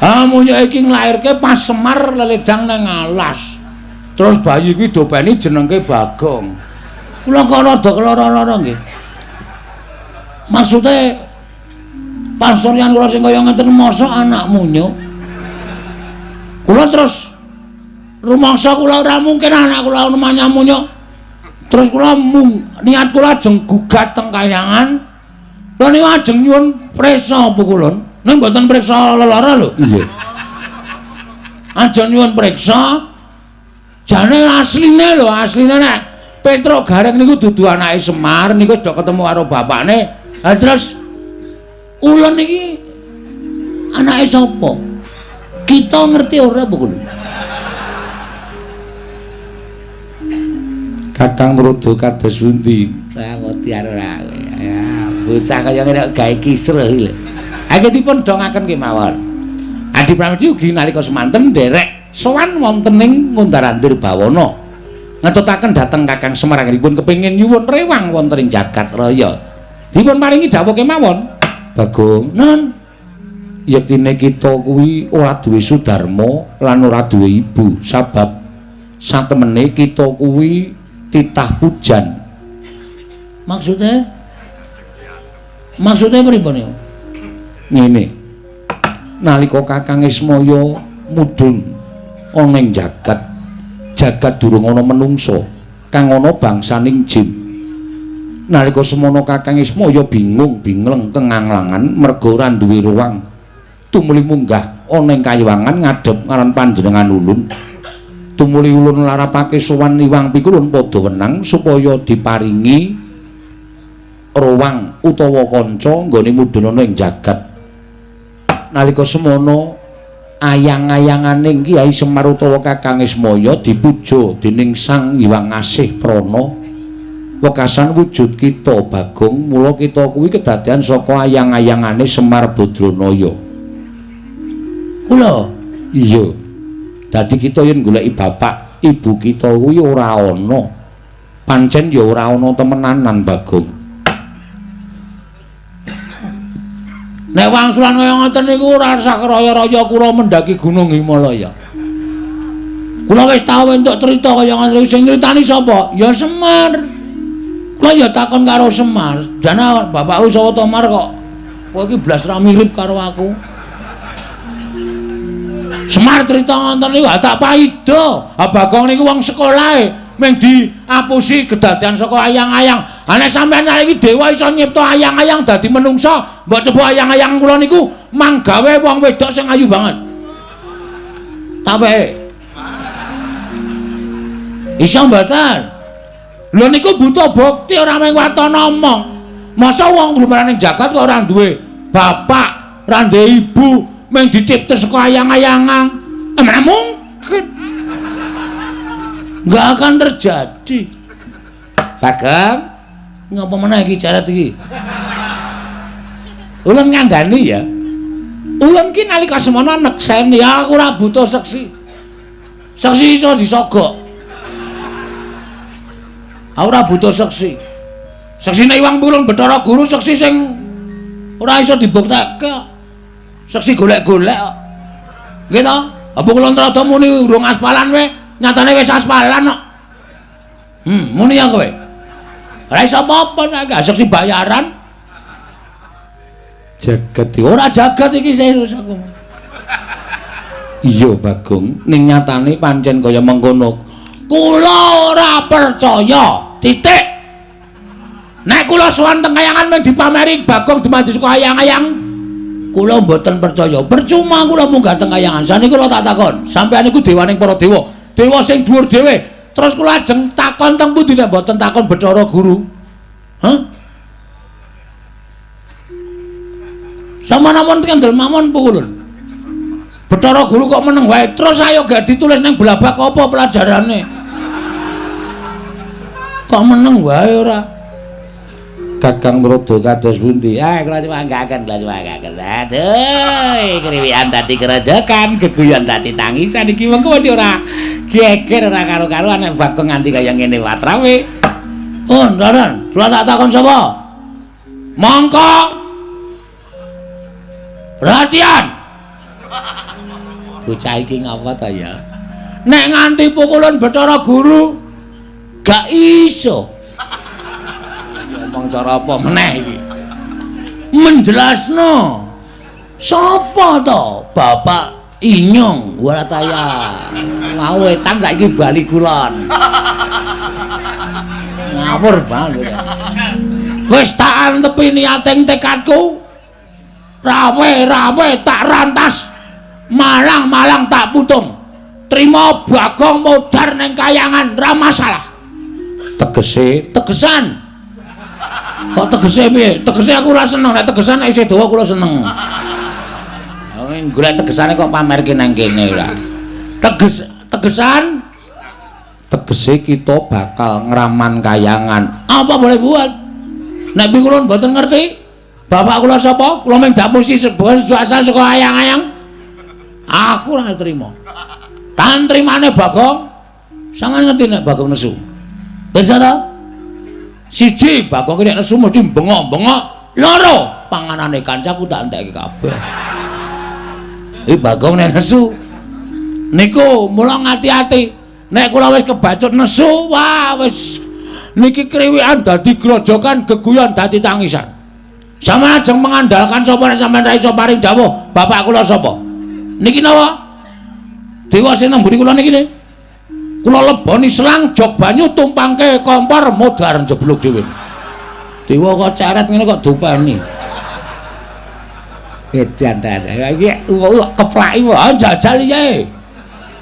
Ah, munyuk iki nglairke pas Semar leledang nang alas. Terus bayi kuwi dopeni jenengke Bagong. Kula kok rada keloro-loro nggih. Maksude pasuryan kula sing kaya ngeten mosok anak munyuk. Kula terus rumangsa kula ora mungkin anak kula namanya munyuk. Terus kula niat kula ajeng gugat teng kayangan. Kula niku ajeng nyuwun prisa pukulun. Ning mboten priksa lelara lho. Nggih. Ajeng nyuwun priksa. Jane asline lho, asline nek Petruk Gareng niku dudu anake Semar niku do ketemu karo bapakne. Lah terus ulun iki anake sapa? Kita ngerti ora pukulun? Kakang Rada kados pundi? Lah wedi ora. Ya, bocah kaya ngene kok gawe kisruh iki lho. Anggenipun dipun dongaken kemawon. Adi Pramesti ugi nalika semanten nderek sowan wonten ing Ngundar-andir Bawana. Ngetutaken dhateng Kakang Semar anggenipun kepengin nyuwun rewang wonten ing jagat raya. Dipun paringi dawuh kemawon. Bagong, Nun, yektine kita kuwi ora duwe sudarma lan ora duwe ibu, sabab satemene kita kuwi titah pujan. Maksudnya? Maksudnya pripun niku? Ngene. Nalika Kakang Ismaya mudhun ana ing jagat, jagat durung ana menungsa, kang ana bangsaning jin. Nalika semono Kakang Ismaya bingung bingleng kenganglangan merga ora duwe ruang. Tumuli munggah ana ing kayuwangan ngadhep ngaran panjenengan ulun. Tumuli ulun larapake sowan Iwang Pikulun padha wenang supaya diparingi ruang utawa kanca nggone mudhun ana ing jagat. Nalika semono ayang-ayanganing Kyai Semar utawa Kakang Ismaya dipuja dening Sang Hyang Asih Prana. Wekasan wujud kita Bagong, mula kita kuwi kedadean saka ayang-ayangane Semar Badranaya. Kula? Iya. Dadi kita yen goleki bapak, ibu kita kuwi ora ana. Pancen ya ora ana temenanan Bagong. Nek wangsulan kaya ngoten niku ora usah raya-raya kula mendaki Gunung Himalaya. Kula wis tau entuk crita kaya ngoten niku, sing nyritani sapa? Ya Semar. Kula ya takon karo Semar, "Jane bapakku sapa to Mar kok kowe iki blas ra mirip karo aku?" Semar crita ngoten niku tak paida. Ha Bagong niku wong sekolahe mung diapusi kedadean saka ayang-ayang. Ha nek sampeyan iki dewa iso nyipta ayang-ayang dadi menungsa, mbok coba ayang-ayang kula niku manggawe wong wedok sing ayu banget. Tape. Iso mboten? Lho niku butuh bukti ora mung waton omong. Masa wong glumaran ning jagat kok ora duwe bapak, ora duwe ibu, mung dicipta saka ayang-ayangan. Mana mungkin. Nggak akan terjadi. Bagong, ngapa meneh iki jarat iki? Ulun ngandani ya. Ulun ki nalika semono nekseni aku ora butuh seksi. Seksi iso disogok. Aku ora butuh seksi. Seksine Iwang Pulung Bathara Guru seksi sing ora iso dibuktekke. Seksi golek-golek kok. Nggih to? Apa kula nrada muni urung aspalan we, nyatane wis aspalan kok. Muni ya kowe. Ora iso apa-apa nek gak seksi bayaran. Jagat ora jagat iki serius aku. Iya Bagong, ning nyatane pancen kaya mengkono. Kula ora percaya. Titik. Nek kula sowan teng kayangan mung dipameri Bagong dumadi saka ayang-ayang, kula mboten percaya. Percuma kula munggah teng kayangan. Saniki kula tak takon, sampeyan niku dewaning para dewa, dewa sing dhuwur dhewe. Terus kula ajeng takon teng pundi nek mboten takon Bathara Guru? Hah? Sampeyan namung kendel mawon pukulun. Bathara Guru kok meneng wae. Terus ayo gak ditulis nang blabak apa pelajarane? Kok meneng wae ora? Kakang Rada kados pundi? Ah, kula cumanggaken, kula cumanggaken. Aduh, kriwikan dadi kerojokan, geguyon dadi tangisan iki mengko wedi ora geger ora karo-karuan nek Bagong nganti kaya ngene watrawe. Oh, Ndaran, kula tak takon sapa? Mongko. Perhatian. Bocah iki ngapa ta ya? Nek nganti pukulun Bathara Guru gak iso. Ngomong cara apa meneh iki? Menjelasno. Sapa to Bapak Inyong Warataya? Mau wetan saiki bali kulon. Ngawur banget. Wis tak antepi niating tekadku. Rawe-rawe tak rantas. Malang-malang tak putung. Trima Bagong modar ning kayangan ra masalah. Tegese tegesan. Kok tegese piye? Tegese aku ora seneng, nek tegesan nek isih dawa kula seneng. Wong golek tegesane kok pamerke nang kene ora. Tegesan tegese kita bakal ngraman kayangan. Apa boleh buat? Nek kula mboten ngerti, bapak kula sapa? Kula mung dapusi sebuah asal saka ayang-ayang. Aku ora trima. Tan trimane Bagong. Sampeyan ngerti nek Bagong nesu. Pirsa ta? Siji, Bagong ki nek nesu mesti bengok-bengok. Loro, panganane kancaku tak entekke kabeh. Iki Bagong nek nesu. Niku mula ngati-ati. Nek kula wis kebacut nesu, wah wis niki kriwikan dadi grojokan, geguyon dadi tangisan. Sampeyan ajeng mengandalkan sapa nek sampeyan ra iso paring dawuh, bapak kula sapa? Niki napa? Dewa sing nang mburi kula niki ne. Kula leboni selang jog banyu tumpangke kompor modar jeblok dhewe. Dewa kok ceret ngene kok dopeni. Edan ta. Iki keplaki wae jajal piye.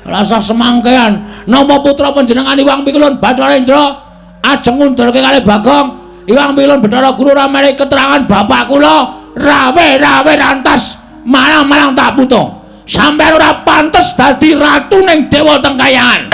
Rasa semangkean. Napa putra panjenengan Iwang Pikulun Bathara Indra ajeng ngundurke kalih Bagong. Iwang Pikulun Bathara Guru ora menehi keterangan bapak kula rawe-rawe rantas malang-malang tak putung. Sampeyan ora pantes dadi ratu ning dewa teng kayangan.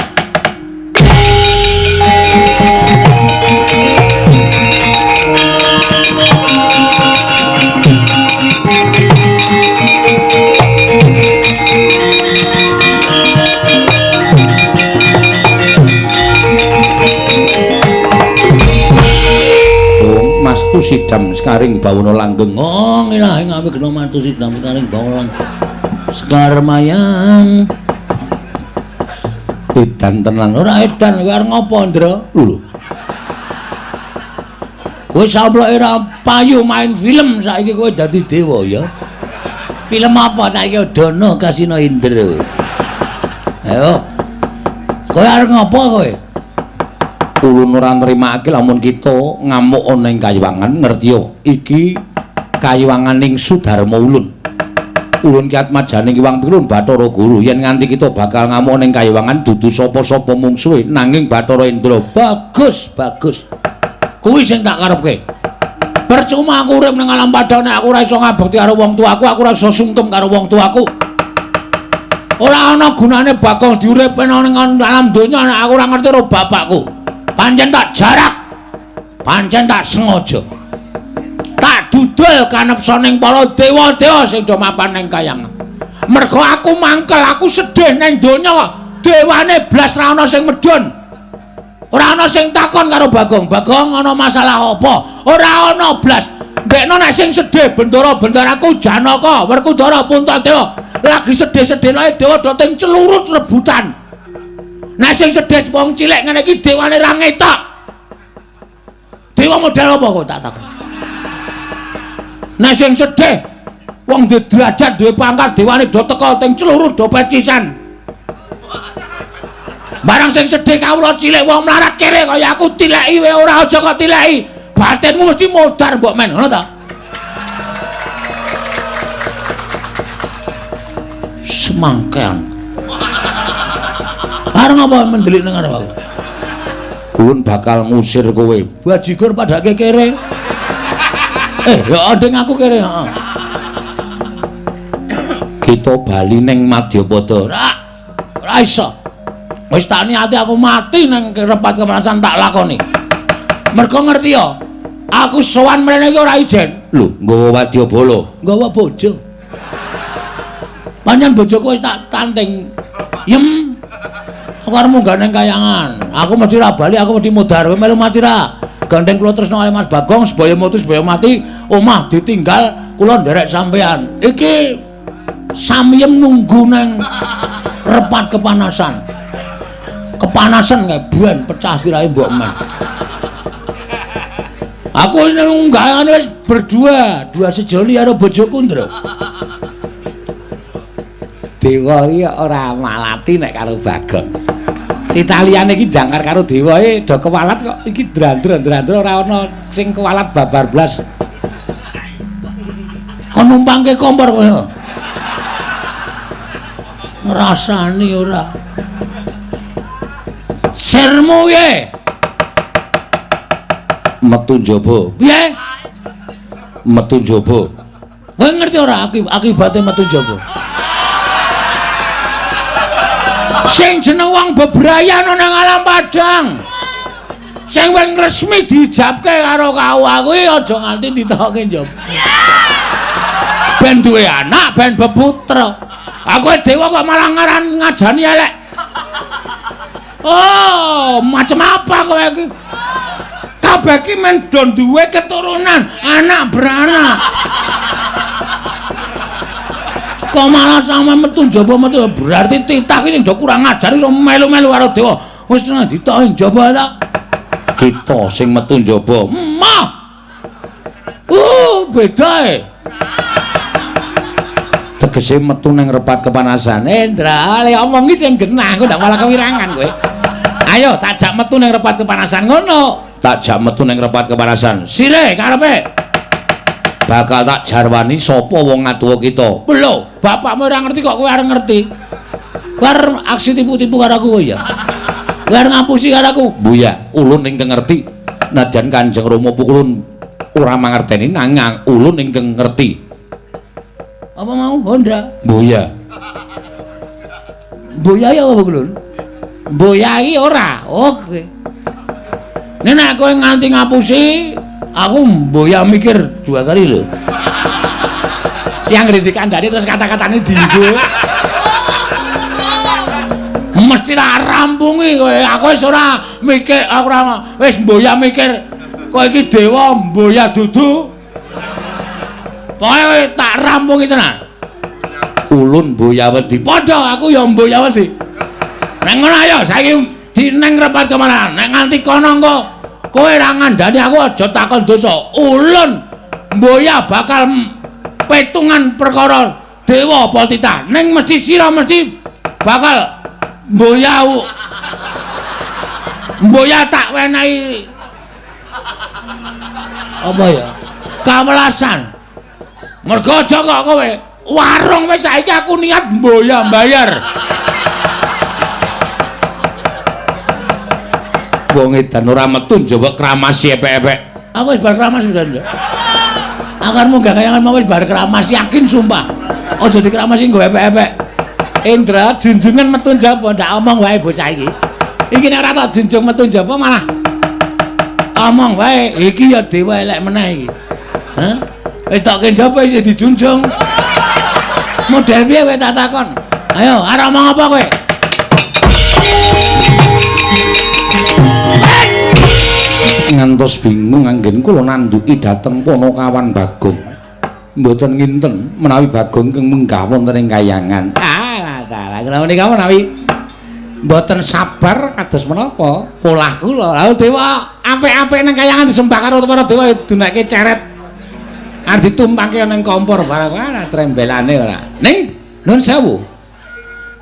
Mastu sidam sekaring bawana langgeng. Oh, ngilahi ngawi gena mantu sidam sekaring bawana langgeng. Sekar mayang. Edan tenan. Ora edan, kowe arep ngopo, Ndra? Lho. Kowe samploke ora payu main film saiki kowe dadi dewa ya. Film apa saiki Dono Kasino Indra. Ayo. Kowe arep ngopo kowe? Ulun ora nrimake lamun kita ngamuk ana ing kayiwangan, ngertiya iki kayiwanganing Sudarma ulun. Ulun ki atmajaning Iwang Pilun Bathara Guru yen nganti kita bakal ngamuk ning kayiwangan dudu sapa-sapa mungsuhe nanging Bathara Indra. Bagus, bagus. Kuwi sing tak karepke. Percuma aku urip ning alam padang nek aku ora iso ngabekti karo wong tuaku, aku ora iso sungkem karo wong tuaku. Ora ana gunane Bagong diuripne ning alam donya nek aku ora ngerti karo bapakku. Pancen tak jarak, pancen tak sengaja, tak dudul kanepsoning para dewa-dewa sing do mapan ning kayangan. Mergo aku mangkel, aku sedih ning donya, dewane blas ra ana sing medhun. Ora ana sing takon karo Bagong. Bagong ana masalah apa? Ora ana blas. Ndekno nek sing sedih bendara-bendaraku Janaka, Werkudara, Puntadewa lagi sedih-sedih dewa do teng celurut rebutan. Nek sing sedih wong cilik ngene iki dewane ra ngetok. Dewa model apa kok tak takon. Nek sing sedih wong duwe derajat, duwe pangkat, dewane do teka teng celurut do pecisan. Barang sing sedih kawula cilik wong mlarat kere kaya aku tileki wae ora aja kok tileki. Batinmu mesti modar mbok men, ngono ta? Semangkean. Arep ngapa mendelik nang arep aku? Kulun bakal ngusir kowe. Bajigur padake kere. Ya nding aku kere, heeh. Kita bali ning Madyapada. Ora iso. Wis tak niati aku mati nang repat kepanasan tak lakoni. Mergo ngerti ya, aku sowan mrene iki ora ijen. Lho, nggawa wadyabala, nggawa bojo. Pancen bojoku wis tak tanting. Yem. Aku arep munggah ning kayangan. Aku mesti ra bali, aku mesti mudhar. Kowe melu mati ra? Gandeng kula tresna kali Mas Bagong, sebaya mutus sebaya mati, omah ditinggal kula nderek sampean. Iki samyem nunggu nang repat kepanasan. Kepanasan kae ben pecah sirahe mbok men. Aku nunggakane wis berdua, dua sejoli karo bojoku, Ndra. Dewa iki ora malati nek karo Bagong. Italiane iki jangkar karo dewa e do kewalat kok iki drandra-drandra ora ana sing kewalat babar blas. Kon numpangke kompor kowe. Ngrasani ora. Sirmu piye? Metu njaba. Piye? Metu njaba. Kowe ngerti ora akibate metu njaba? Sing jeneng wong bebrayan nang alam padang. Sing wis resmi diijabke karo KUA kuwi aja nganti ditokke njaba. Ben duwe anak, ben beputra. Aku wis dewa kok malah ngaran ngajani elek. Oh, macam apa kowe iki? Kabeh iki men do duwe keturunan, anak beranak. Kok malah sama metu njaba metu berarti titah iki sing do kurang ajar iso melu-melu karo dewa. Wis ditoki njaba ta. Kita sing metu njaba. Mah. Beda e. Tegese metu nang repat kepanasan. Ndra, le omong iki sing genah, kok ndak malah kewirangan kowe. Ayo tak jak metu nang repat kepanasan ngono. Tak jak metu nang repat kepanasan. Sire karepe. Bakal tak jarwani sapa wong ngatuwa kita. Lho, bapakmu ora ngerti kok kowe arep ngerti. Kowe arep aksi tipu-tipu karo aku kowe ya. Kowe arep ngapusi karo aku. Buya, ulun ingkang ngerti. Nadyan Kanjeng Rama pukulun ora mangerteni nanging ulun ingkang ngerti. Apa mau Honda? Buya. Buya ya apa kulun? Buya iki ora. Oke. Nek kowe nganti ngapusi, aku mboya mikir dua kali lho. Yang ngritik kandhane terus kata-katane dienggo. Mesti tak rampungi kowe. Aku wis ora mikir, aku ora wis mboya mikir kowe iki dewa mboya dudu. Pokoke tak rampungi tenan. Ulun mboya wedi. Padha aku ya mboya wedi. Nek ngono ayo saiki dineng repat kemana? Nek nganti kono engko kowe ora ngandani aku aja takon dosa. Ulun mboya bakal petungan perkara dewa apa titah. Ning mesti sira mesti bakal mboya mboya tak wenehi apa ya? Kawelasan. Mergo aja kok kowe warung wis saiki aku niat mboya mbayar. Wong edan ora metu njaba kramasi epek-epek. Aku wis bar kramas pisan. Aku arep munggah kayangan mau wis bar kramas yakin sumpah. Aja dikramasi nggo epek-epek. Indra junjungan metu njaba ndak omong wae bocah iki. Iki nek ora tak junjung metu njaba malah omong wae. Iki ya dewa elek meneh iki. Hah? Wis tokke njaba isih dijunjung. Model piye kowe tak takon? Ayo, arep omong apa kowe? Ngantos bingung anggen kula nandhuki dhateng Panakawan Bagong. Mboten nginten menawi Bagong ingkang menggah wonten ing kayangan. Ah, dalah kula menika menawi mboten sabar kados menapa polah kula. Lha dewa apik-apik nang kayangan disembah karo para dewa dunake ceret. Arep ditumpangke nang kompor barang ora trembelane ora. Ning nuwun sewu.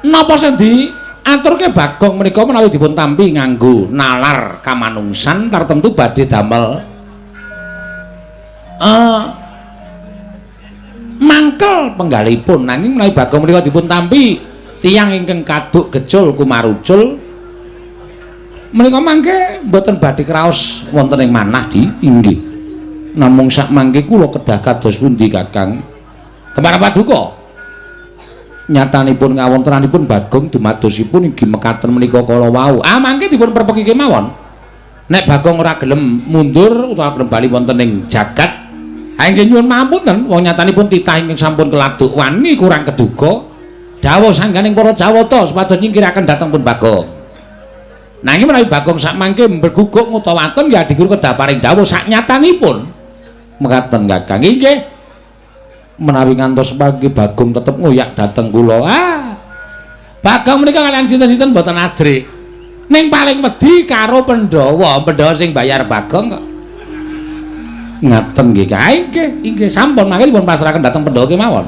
Napa sing diaturke Bagong menika menawi dipun tampi nganggo nalar kamanungsan tartemtu badhe damel Mangkel penggalipun nanging menawi Bagong menika dipun tampi tiyang ingkang kaduk gejul kumarucul menika mangke mboten badhe kraos wonten ing manah di inggih. Namung sak mangke kula kedah kados pundi Kakang? Kemara paduka. Nyatanipun kawontenanipun Bagong dumadosipun inggih mekaten menika kala wau. Ah mangke dipun perpeki kemawon. Nek Bagong ora gelem mundur utawa gelem bali wonten ing jagat, ha inggih nyuwun pangapunten, wong nyatanipun titah ingkang sampun keladuk wani kurang keduga. Dawuh sangganing para Jawata supados nyingkiraken dhateng pun Bagong. Nanging menawi Bagong sak mangke mberguguk ngutawaken ya Adi Guru kedah paring dawuh sak nyatanipun. Mekaten Kakang. Inggih. Menawi ngantos mangke Bagong tetep ngoyak dhateng kula. Ah. Bagong menika kaliyan sinten-sinten mboten ajrih. Ning paling wedi karo Pandhawa, Pandhawa sing bayar Bagong kok. Ngaten nggih, Kak. Inggih, inggih sampun mangke dipun pasrahaken dhateng Pandhawa kemawon.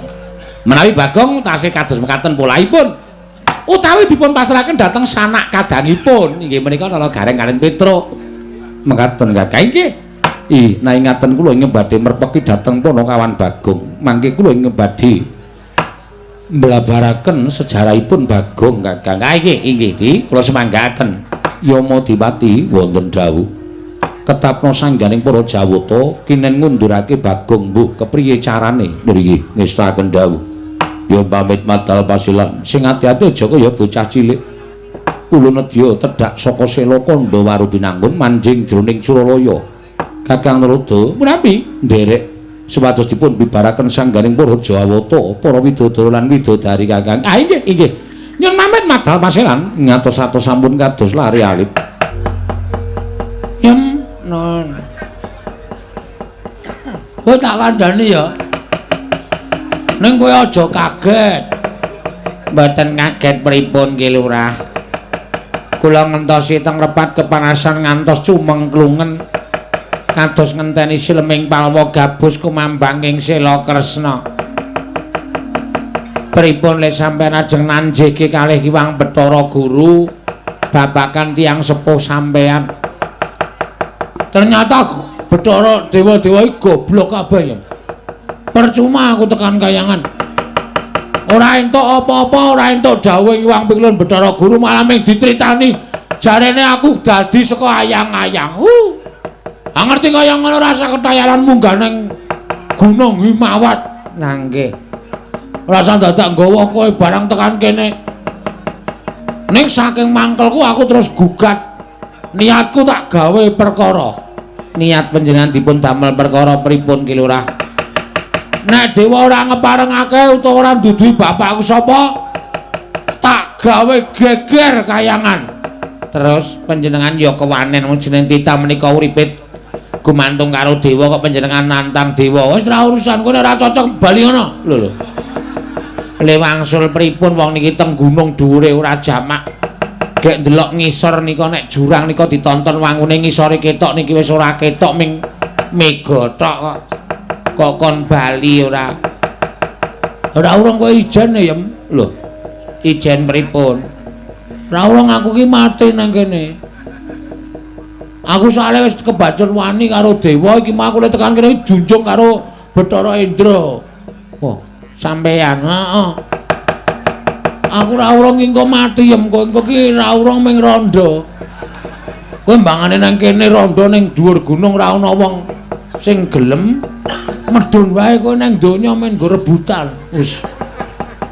Menawi Bagong tasih kados mekaten polahipun utawi dipun pasrahaken dhateng sanak kadangipun inggih menika Nala Gareng kaliyan Petruk. Mekaten Kakang. Inggih. Ih, nek ngaten kula ingkang badhe merpeki dhateng Panakawan Bagong. Mangke kula ingkang badhe mblabaraken sejarahipun Bagong Kakang. Ah inggih, inggih di kula semanggaaken. Yama Dipati wonten dawuh. Ketapna sangganing para Jawata kinen ngundurake Bagong mbuh kepriye carane nggih ngestakaken dawuh. Ya pamit madal pasilan sing ati-ati aja kaya bocah cilik. Kula nedya tedhak saka sela kandha waru binangun manjing jroning Suralaya. Kakang Narada menawi nderek supados dipun bibaraken sangganing para Jawata, para widodara lan widodari Kakang. Ah inggih, inggih. Nyuwun pamit madal pasilan ngatos-atos sampun kados lari alit. Yem non. Kowe tak kandhani ya. Ning kowe aja kaget. Mboten kaget pripun Ki Lurah. Kula ngentosi teng repat kepanasan ngantos cumengklungen. Kados ngenteni sileming palwa gabus kumambang ing Sela Kresna. Pripun le sampeyan ajeng nanjeke kalih Ki Bathara Guru babakan tiyang sepuh sampeyan. Ternyata Bathara dewa-dewa iki goblok kabeh ya. Percuma aku tekan kayangan. Ora entuk apa-apa, ora entuk dawuh Hyang Piklun Bathara Guru malah mung dicritani jarene aku dadi saka ayang-ayang. Ah ngerti kaya ngono rasa ketayalan munggah ning Gunung Himawat. Lah nggih. Rasa dadak nggawa kowe barang tekan kene. Ning saking mangkelku aku terus gugat. Niatku tak gawe perkara. Niat panjenengan dipun damel perkara pripun Ki Lurah? Nek dewa ora ngeparengake utawa ora nduduhi bapakku sapa, tak gawe geger kayangan. Terus panjenengan ya kewanen wong jeneng titah menika uripe gumantung karo dewa kok panjenengan nantang dewa. Wis ora urusan kowe ora cocok bali ngono. Lho lho. Le wangsul pripun wong niki teng gunung dhuwure ora jamak. Gek ndelok ngisor nika nek jurang nika ditonton wangune ngisore ketok niki wis ora ketok ming mega tok kok. Kok kon bali ora. Ora urung kowe ijen ya, Yem. Lho. Ijen pripun? Ora urung aku ki mati nang kene. Aku soalnya wis kebacut wani karo dewa iki mau aku lek tekan kene junjung karo Bathara Indra. Oh, sampeyan. Heeh. Aku ora urung engko mati Yem, kowe engko ki ora urung ming rondo. Kowe mbangane nang kene rondo ning dhuwur gunung ora ana wong sing gelem medhun wae kowe nang donya men nggo rebutan. Wis.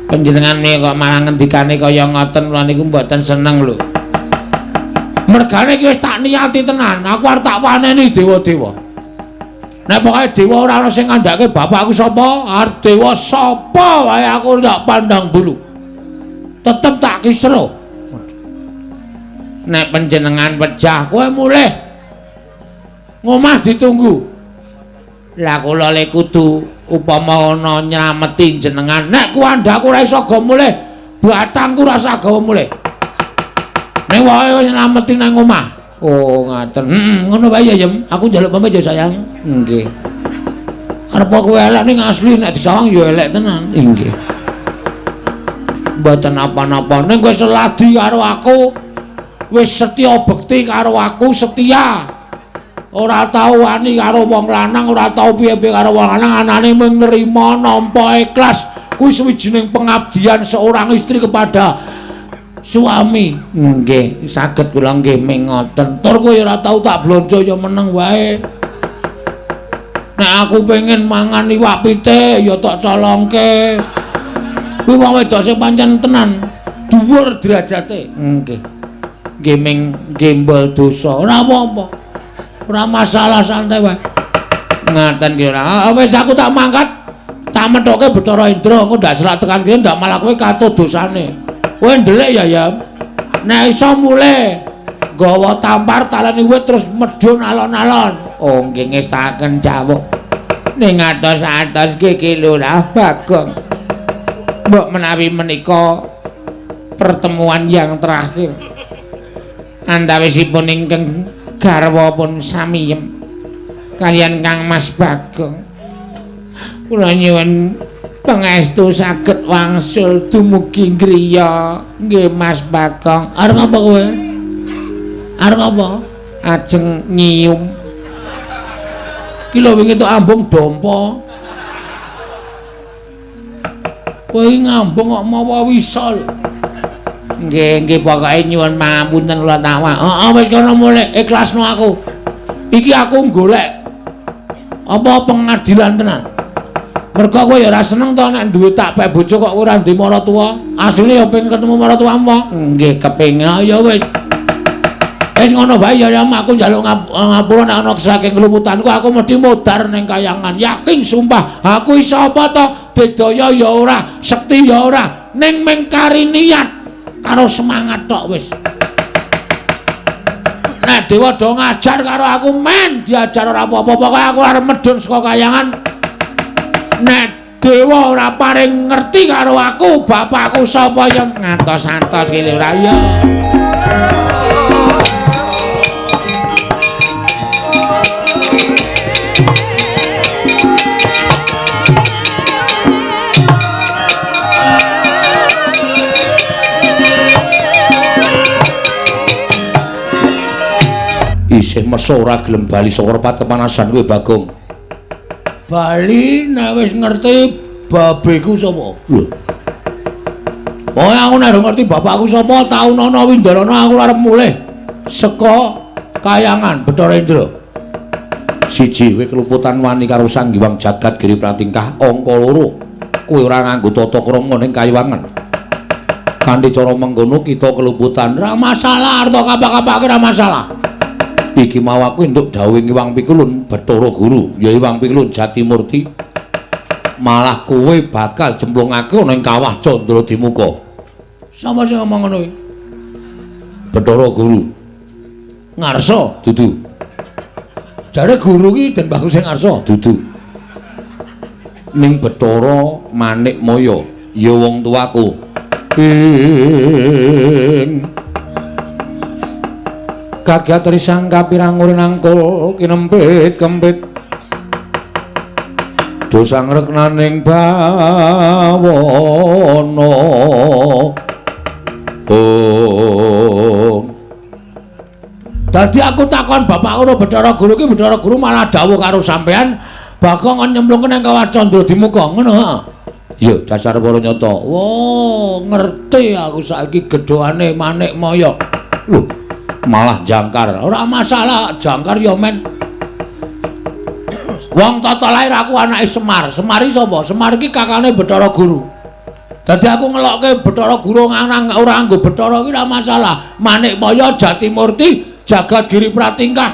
Panjenengane kok malah ngendikane kaya ngoten kula niku mboten seneng lho. Mergane iki wis tak niati tenan, aku arep tak waneni dewa-dewa. Nek pokoke dewa ora ana sing ngandhake bapakku sapa, arep dewa sapa wae aku ndak pandang bulu. Tetep tak kisruh. Nek panjenengan pejah kowe mulih. Ngomah ditunggu. Lah kula le kudu upama ana nylameti jenengan. Nek kuandhaku ora iso go mulih, batangku ora usah gawa mulih. Ning wae wis nylameti nang omah. Oh, ngaten. Heeh, ngono wae ya, Yem. Aku njaluk pamit ya, sayang. Nggih. Arep kowe elek ning asli nek disawang ya elek tenan. Nggih. Mboten napa-napa. Ning kowe seladi karo aku, wis setya bekti karo aku, setia. Ora tau wani karo wong lanang, ora tau piye-piye karo wong lanang, anane mung nrima nampa ikhlas. Kuwi sawijining pengabdian seorang istri kepada suami. Nggih, saged kula nggih ming ngoten. Tur kowe ora tau tak blonjo ya meneng wae. Nek aku pengen mangan iwak pitik ya tak colongke. Kuwi wong wedok sing pancen tenan dhuwur derajate. Nggih. Nggih ming gembol dosa. Ora apa-apa. Ora masalah, santai wae. Ngaten ki ora. Wis aku tak mangkat. Tak methoke Bathara Indra, engko ndak selak tekan kene ndak malah kowe katut dosane. Kowe ndelik ya, ya. Nek iso mulih nggawa tampar taleni wit terus medhun alon-alon. Oh nggih ngestaken dawuh. Ning atos-atos nggih Ki Lurah Bagong. Mbok menawi menika pertemuan yang terakhir. Antawisipun ingkang garwa pun samiyem kaliyan Kang Mas Bagong. Kula nyuwun pangestu saged wangsul dumugi griya nggih Mas Bagong. Arep apa kowe? Arep apa? Ajeng nyium. Ki lho wingi tok ambung dompa. Kowe ngambung kok mawa wisa lho. Nggih, nggih pokoke nyuwun pangapunten kula tawa. Heeh wis kono mulih ikhlasno aku. Iki aku golek apa pengadilan tenan. Mergo kowe ya ora seneng to nek duwe tak pek bojo kok ora duwe maratuwa. Asline ya pengen ketemu maratuwamu. Nggih, kepengin. Ya wis. Wis ngono bae ya aku njaluk ngapura nek ana saking kelumutanku aku mesti modar ning kayangan. Yakin sumpah, aku iso apa to? Bedaya ya ora, sekti ya ora, ning mung kari niat karo semangat tok wis. Nek dewa do ngajar karo aku men diajar ora apa-apa, pokoke aku arep medhun saka kayangan. Nek dewa ora paring ngerti karo aku, bapakku sapa ya ngantos-antos ki lho ora ya. Isih meso ora gelem bali saka repat kepanasan kowe Bagong. Bali nek wis ngerti babeku sapa. Lho. Pokoke aku nek ngerti bapakku sapa, taunana windarana aku arep mulih saka kayangan Bathara Indra. Siji, kowe keluputan wani karo Sang Hyang Jagat Giri Pratingkah. Angka loro, kowe ora nganggo tata krama ning kayangan. Kanthi cara mengkono kita keluputan. Ora masalah, arta kapak-kapake ora masalah. Iki mau aku entuk dawuh Hyang Pikulun Bathara Guru, ya Hyang Pikulun Jatimurti. Malah kowe bakal jemplungake ana ing kawah Candra Dimuka. Sapa sing ngomong ngono kuwi? Bathara Guru. Ngarsa? Dudu. Jare guru ki Den Bagus sing ngarsa? Dudu. Ning Bathara Manik Maya, ya wong tuaku. Ing kagiat risang kapirang urinangkul kinempit kempit dosang reknaning bawana. Oh. Dadi aku takon bapakku karo Bathara Guru ki, Bathara Guru malah dawuh karo sampean Bagong kon nyemplungke nang kawah Candra Dimuka ngono ha. Ya dasar para nyata. Wah, ngerti aku saiki gedhoane Manik Maya. Lho, malah jangkar. Ora masalah, jangkar ya men. Wong tata lahir aku anake Semar. Semar iki sapa? Semar iki kakane Bathara Guru. Dadi aku ngelokke Bathara Guru nganang ora nganggo Bathara iki ora masalah. Manik Maya Jatimurti Jagat Giri Pratingkah.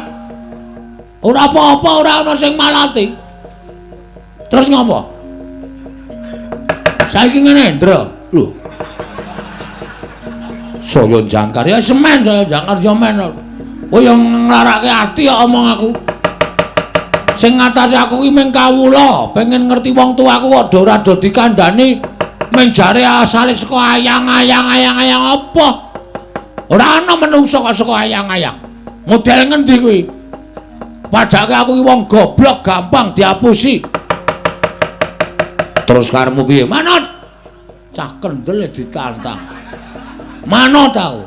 Ora apa-apa, ora ana sing malati. Terus ngopo? Saiki ngene, Ndra. Lho. Saya jangkar ya semen, saya jangkar ya men. Kowe yo nglarake ati kok omong aku. Sing ngatasi aku ki mung kawula, pengen ngerti wong tuaku kok do ora do dikandani mung jare asale saka ayang-ayang-ayang-ayang apa. Ora ana menungsa kok saka ayang-ayang. Model ngendi kuwi? Padake aku ki wong goblok gampang diapusi. Terus karepmu piye? Manut. Cah kendel ditantang. Manut tau.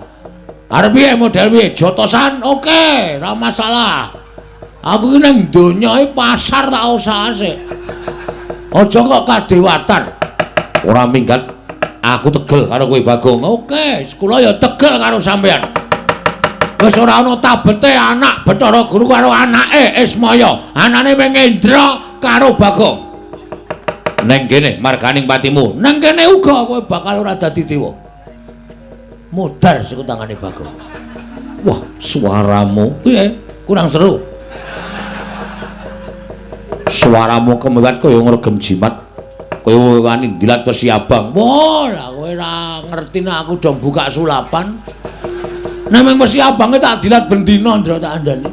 Arep piye model piye? Jotosan oke, ora masalah. Aku iki ning donya iki pasar tak usahase. Aja kok kadewatan. Ora minggat. Aku tegel karo kowe Bagong. Oke, kula ya tegel karo sampeyan. Wis ora ana tabete anak Bathara Guru karo anake Ismaya. Anane mung Indra karo Bagong. Neng kene marganing patimu. Neng kene uga kowe bakal ora dadi dewa. Modar saka tangane Bagong. Wah, suaramu piye? Kurang seru. Suaramu kemewat kaya ngregem jimat. Kaya wani ndilat wesi abang. Wah, lah kowe ora ngerti nek aku dong buka sulapan. Nek mung wesi abange tak dilat bendina ndra tak andani.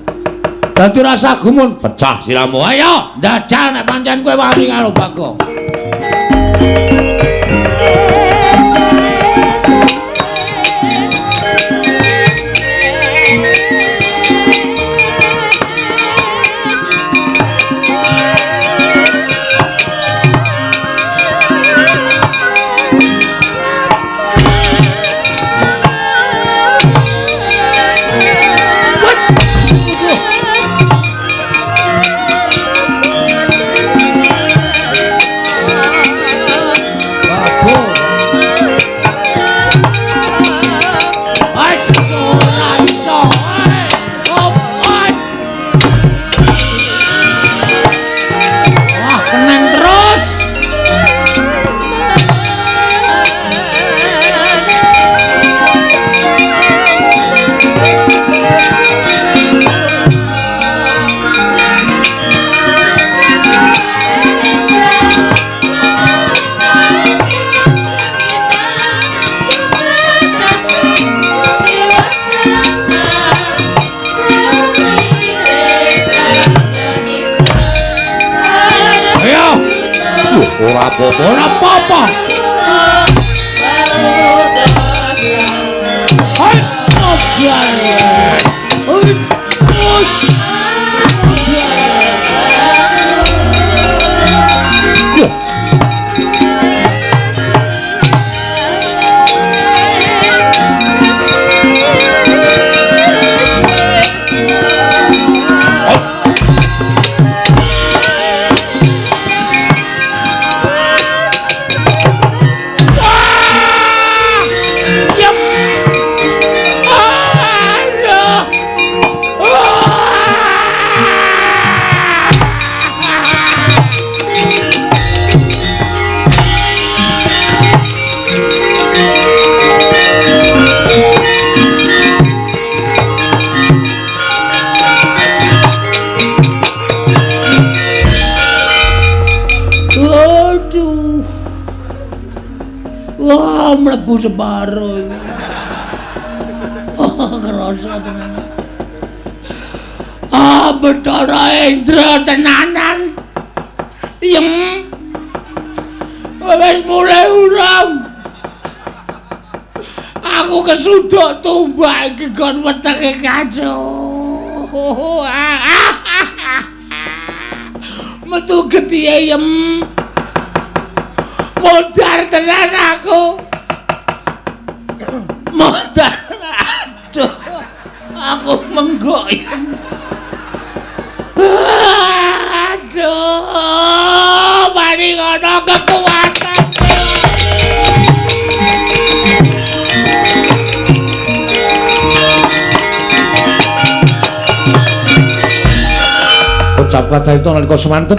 Dadi rasa gumun, pecah siramu. Ayo, ndajal nek pancen kowe wani karo Bagong. Ora apa-apa, ora apa-apa. Hai, Wah, mlebu separo iki. Oh, kerasa tenan. Ah, Bathara Indra tenanan. Yem. Wis mulai urung. Aku kesuduk tumbak iki gon wetenge kaco. Metu getihe yem. Modar tenan aku. Modar. Aduh. Aku menggok. Aduh, mari ngono kekuatan. Ucap kadayuta nalika semanten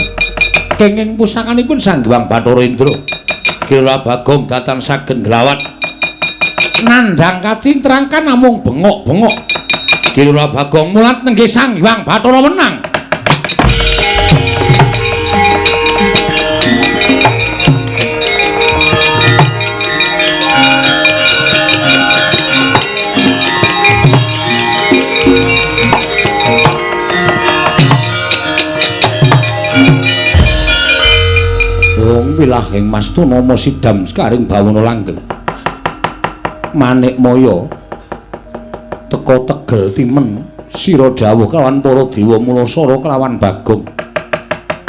kenging pusakanipun Sang Hyang Bathara Indra. Kira Bagong datan saged nglawat nandhang kacintrang kan namung bengok-bengok. Kira Bagong mulat nenggih Sang Hyang Bathara wenang. Wilahing mastuna sidam sekaring bawana langgeng. Manik maya teka tegel timen sira dawuh kelawan para dewa mulasara kelawan Bagong.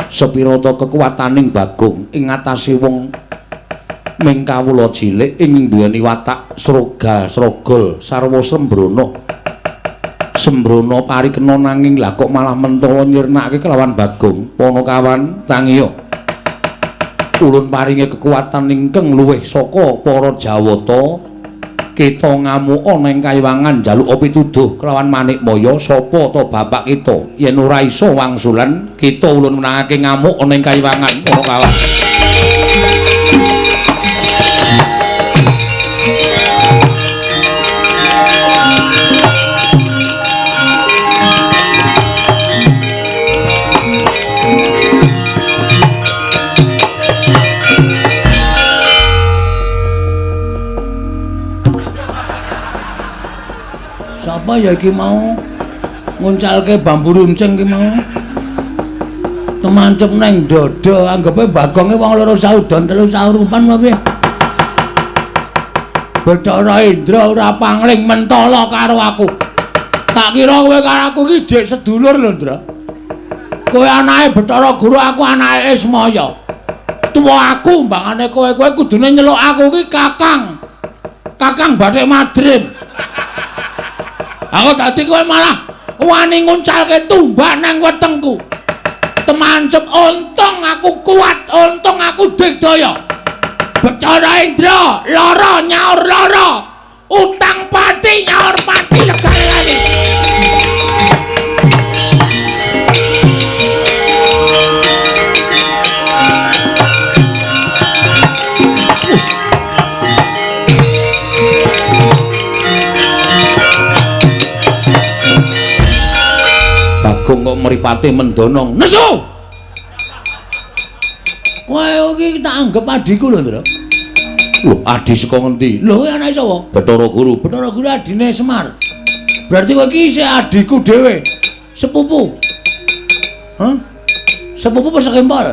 Sepirata kekuwataning Bagong ing ngatasé wong ming kawula cilik ing duweni watak srogal srogol sarwa sembrana. Sembrono parikena nanging lah kok malah mentala nyirnake kelawan Bagong. Panakawan tangiya. Ulun paringi kekuatan ingkang luwih saka para Jawata. Kita ngamuka nang kayiwangan njaluk pituduh kelawan Manikmaya sapa ta bapak kita. Yen ora iso wangsulan kita ulun menangake ngamuk ning kayiwangan Panakawan. Sapa ya iki mau nguncalke bambu runcing iki mau kemancep neng dada, anggepe Bagonge wong loro saudon telu saurupan apa piye? Bathara Indra ora pangling mentala karo aku. Tak kira kowe karo aku iki jek sedulur lho, Ndra. Kowe anake Bathara Guru, aku anake Ismaya. Tuwa aku mbangane kowe, kowe kudune nyeluk aku iki Kakang. Kakang Bathik Madrim. Aku dadi kowe malah wani nguncalke tumbak nang wetengku. Temancep untung aku kuat, untung aku digdaya. Bathara Indra lara nyaur lara, utang pati nyaur pati legane. Bagong kok mripate mendonong. Nesu. Kowe iki tak anggep adhiku lho, Ndra. Lho, adhi saka ngendi? Lho, kowe anake sapa? Bathara Guru. Bathara Guru adine Semar. Berarti kowe iki isih adhiku dhewe. Sepupu. Hah? Sepupu apa sekempol?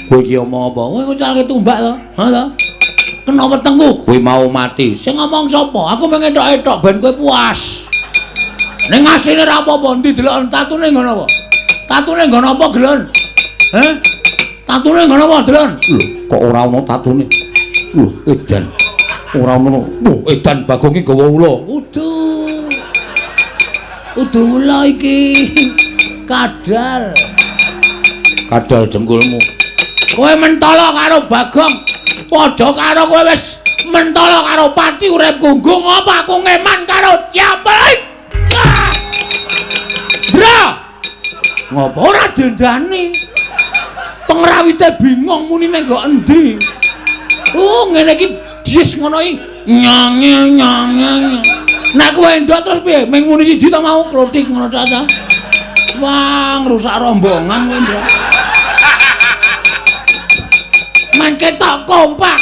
Kowe iki omong apa? Kowe nguncalke tumbak to? Ha to? Kena wetengku. Kowe mau mati. Sing ngomong sapa? Aku mung entok-entok ben kowe puas. Ning asline ora apa-apa, endi deloken tatune nggon apa? Tatune nggon apa, Gelon? Heh? Tatune nggon apa, Delon? Lho, kok ora ana tatune? Lho, edan. Ora ana. Lho, edan Bagong iki gawa ula. Udu. Udu ula iki. Kadal. Kadal jengkulmu. Kowe mentala karo Bagong. Padha karo kowe wis mentala karo pati uripku. Nggo ngapa aku ngeman karo Ciapel? Ndra. Ngopo ora dendane? Pengrawite bingung muni ning nggo endi. Oh, ngene iki jis ngono iki. Nyange nyange. Nek kowe endok terus piye? Ming muni siji to mau klothik ngono ta ta. Wah, ngrusak rombongan kowe, Ndra. Men ketok kompak.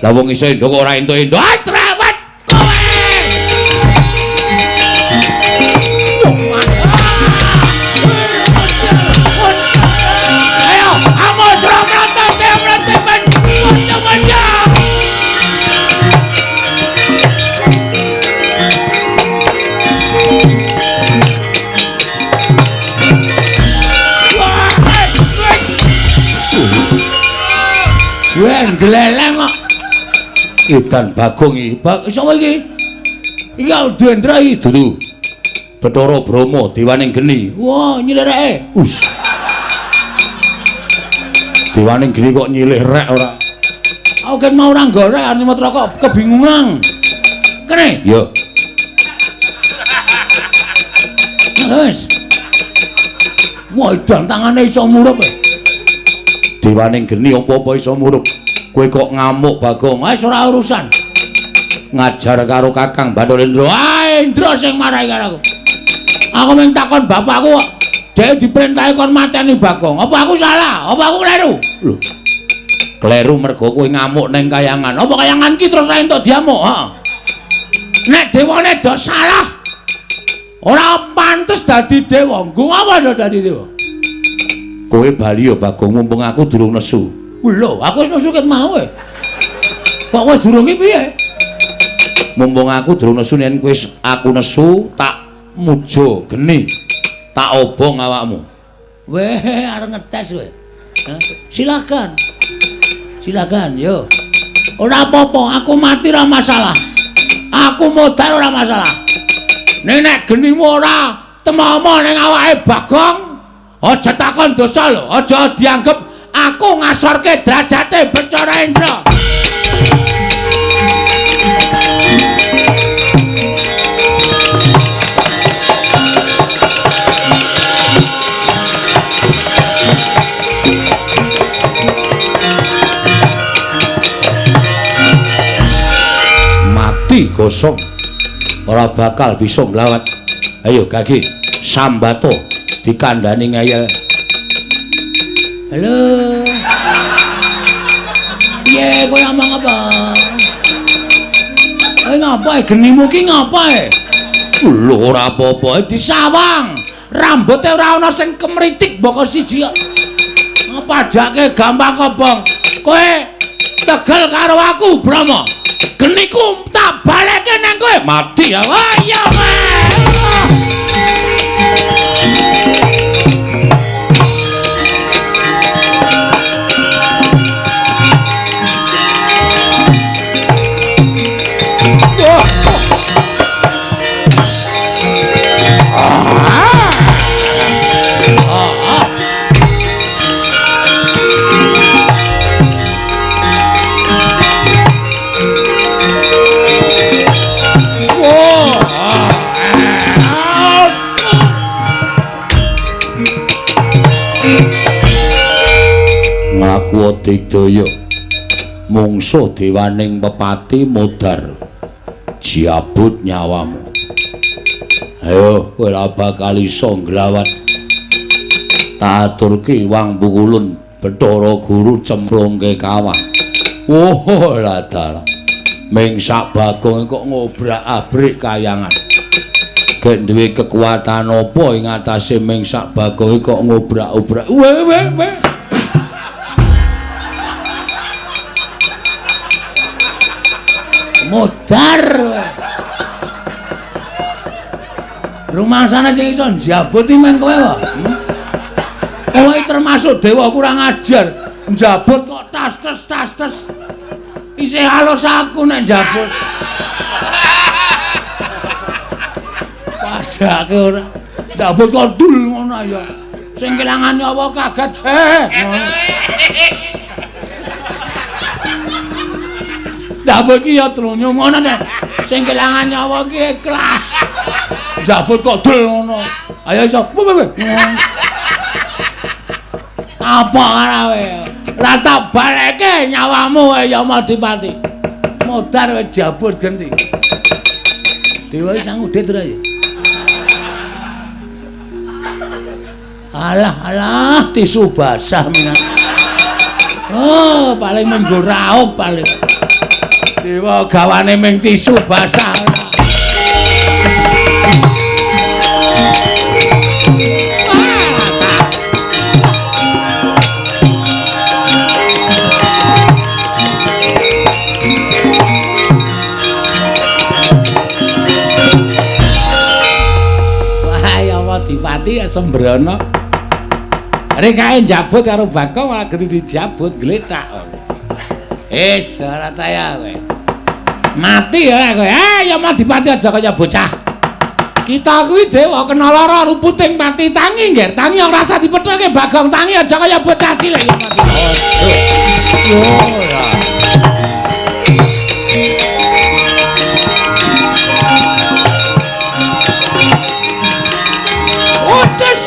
Lah wong iso endok kok ora entuk-entuk. Ah, trawat kowe. Ayo, amos ramrata temrate men. Macam-macam. Wah, gleleng kok. Edan Bagong iki. Sapa iki? Iki Dendra iki. Dudu. Bathara Brahma dewaning geni. Wah, nyilih reke. Us. Dewaning geni kok nyilih rek ora? Aku kan mau ora nggorek arep nyemot rokok kebingungan. Kene? Ya. Wis. Wah, edan tangane iso murup. Dewaning geni apa-apa iso murup. Kowe kok ngamuk Bagong? Wis ora urusan. Ngajar karo Kakang Bathara Indra. Ah, Indra sing marahi karo aku. Aku mung takon bapakku kok. Dhek diperintahi kon mateni Bagong. Apa aku salah? Apa aku kleru? Lho. Kleru mergo kowe ngamuk ning kayangan. Apa kayangan ki terus ra entuk diamuk? Heeh. Nek dewane do salah, ora pantes dadi dewa. Nggo apa do dadi dewa? Kowe bali ya Bagong, mumpung aku durung nesu. Lho, aku wis nesu ket mau e. Kok kowe durung ki piye? Mumpung aku durung nesu, yen kowe aku nesu tak muja geni. Tak obong awakmu. Weh, arep ngetes kowe. Silakan. Silakan, yo. Ora apa-apa, aku mati ora masalah. Aku modar ora masalah. Ning nek genimu ora temomo ning awake Bagong, aja takon dosa lho, aja dianggep aku ngasorke derajate Bathara Indra. Mati gosong ora bakal bisa nglawat. Ayo Gagi sambato dikandani ngeyel. Halo. Piye kowe ngomong apa? Kowe ngapa genimu ki ngapa e? Lho ora apa-apa disawang. Rambuté ora ana sing kemritik mboko siji kok. Padake gampang kobong. Kowe tegel karo aku, Brahma. Geniku tak balekke nang kowe. Mati ya. Oh iya kowe. Ngaku digdaya mungsuh dewaning pepati modar jabut nyawamu. Ayo kowe ora bakal iso nglawat. Tak aturke wang pukulun Bathara Guru cemplungke kawah. Oh lah dalah. Ming sak Bagong kok ngobrak-abrik kayangan. Gek duwe kekuatan apa ing atase ming sak Bagong kok ngobrak-obrak. We we we. Modar. Rumangsane sing iso njabut iki men kowe wae. Kowe termasuk dewa kurang ajar. Njabut kok tas-tes tas-tes. Isih halus aku nek njabut. Padake ora. Njabut kok dul ngono ya. Sing kelangan nyawa kaget. Njabut ki ya trunyo ngono ta. Sing kelangan nyawa ki ikhlas. Njabut kok dul ngono. Ayo iso. Apa karawe? Lah tak baleke nyawamu Yamadipati. Modar wis jabut genti. Dewa sang udit ora ya? Alah alah tisu basah minan. Oh, paling menggo raup paling. Dewa gawane ming tisu basah. Wah, Yamadipati ya sembrono. Rek kae njabut karo Bagong malah genti dijabut glecak. Wis ora taya kowe. Mati ora kowe. Yamadipati aja kaya bocah. Kita kuwi dewa kena lara ruputing pati tangi nggih. Tangi ora usah dipethoke Bagong, tangi aja kaya bocah cilik Yamadipati. Yo ora. Otes.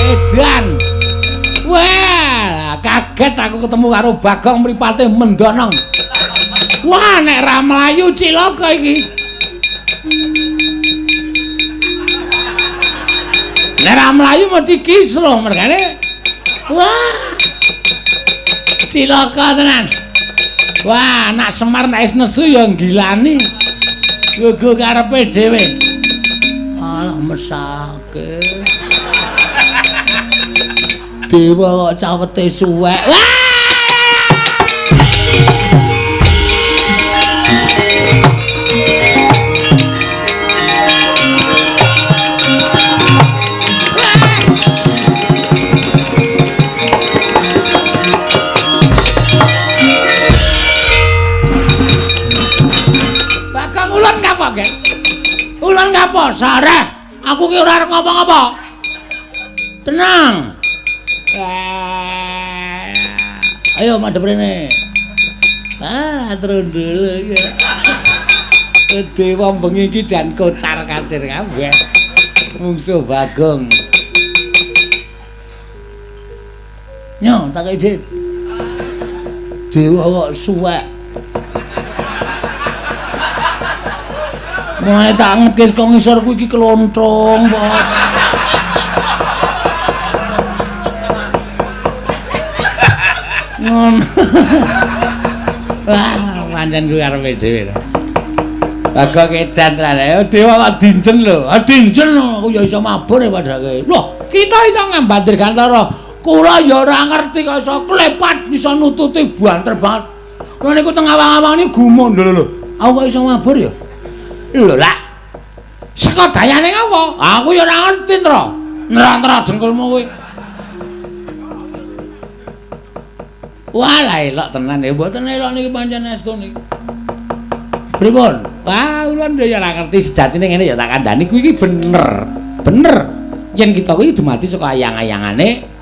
Edan. Wah, kaget aku ketemu karo Bagong mripate mendonong. Wah, nek ra mlayu cilaka iki. Nek ra mlayu mesti kisruh mergane. Wah. Cilaka tenan. Wah, anak Semar nek wis nesu ya nggilani. Gugu karepe dhewe. Alah mesake. Dewa kok cawete suwek. Wah! Sareh. Aku ki ora arep ngapa-ngapa. Tenang. Ayo madhep rene. Ah, trundul iki. Dewa bengi iki jan kocar kacir kabeh. Mungsuh Bagong. Nyo, tak kei dhit. Dewa kok suwek. Mulai tak angetke saka ngisor kuwi iki klontrong, Pak. Ngono. Wah, pancen kuwi arepe dhewe. Bagong edan tenan. Dewa kok dinjen lho. Ah dinjen aku ya iso mabur ya padake. Loh, kita iso ngambat dirgantara. Kula ya ora ngerti kok iso klepat iso nututi banter banget. Kula niku teng awang-awang niku gumun lho lho. Aku kok iso mabur ya? Lho lah. Saka dayane ngapa? Aku ya ora ngerti, Ntra. Ntra-ntra dengkulmu kuwi. Wah, lah elok tenan ya. Mboten elok niki pancen estu niki. Pripun? Wah, ulun ya ora ngerti sejatine ngene ya tak kandhani kuwi iki bener. Bener. Yen kita kuwi dumadi saka ayang-ayangane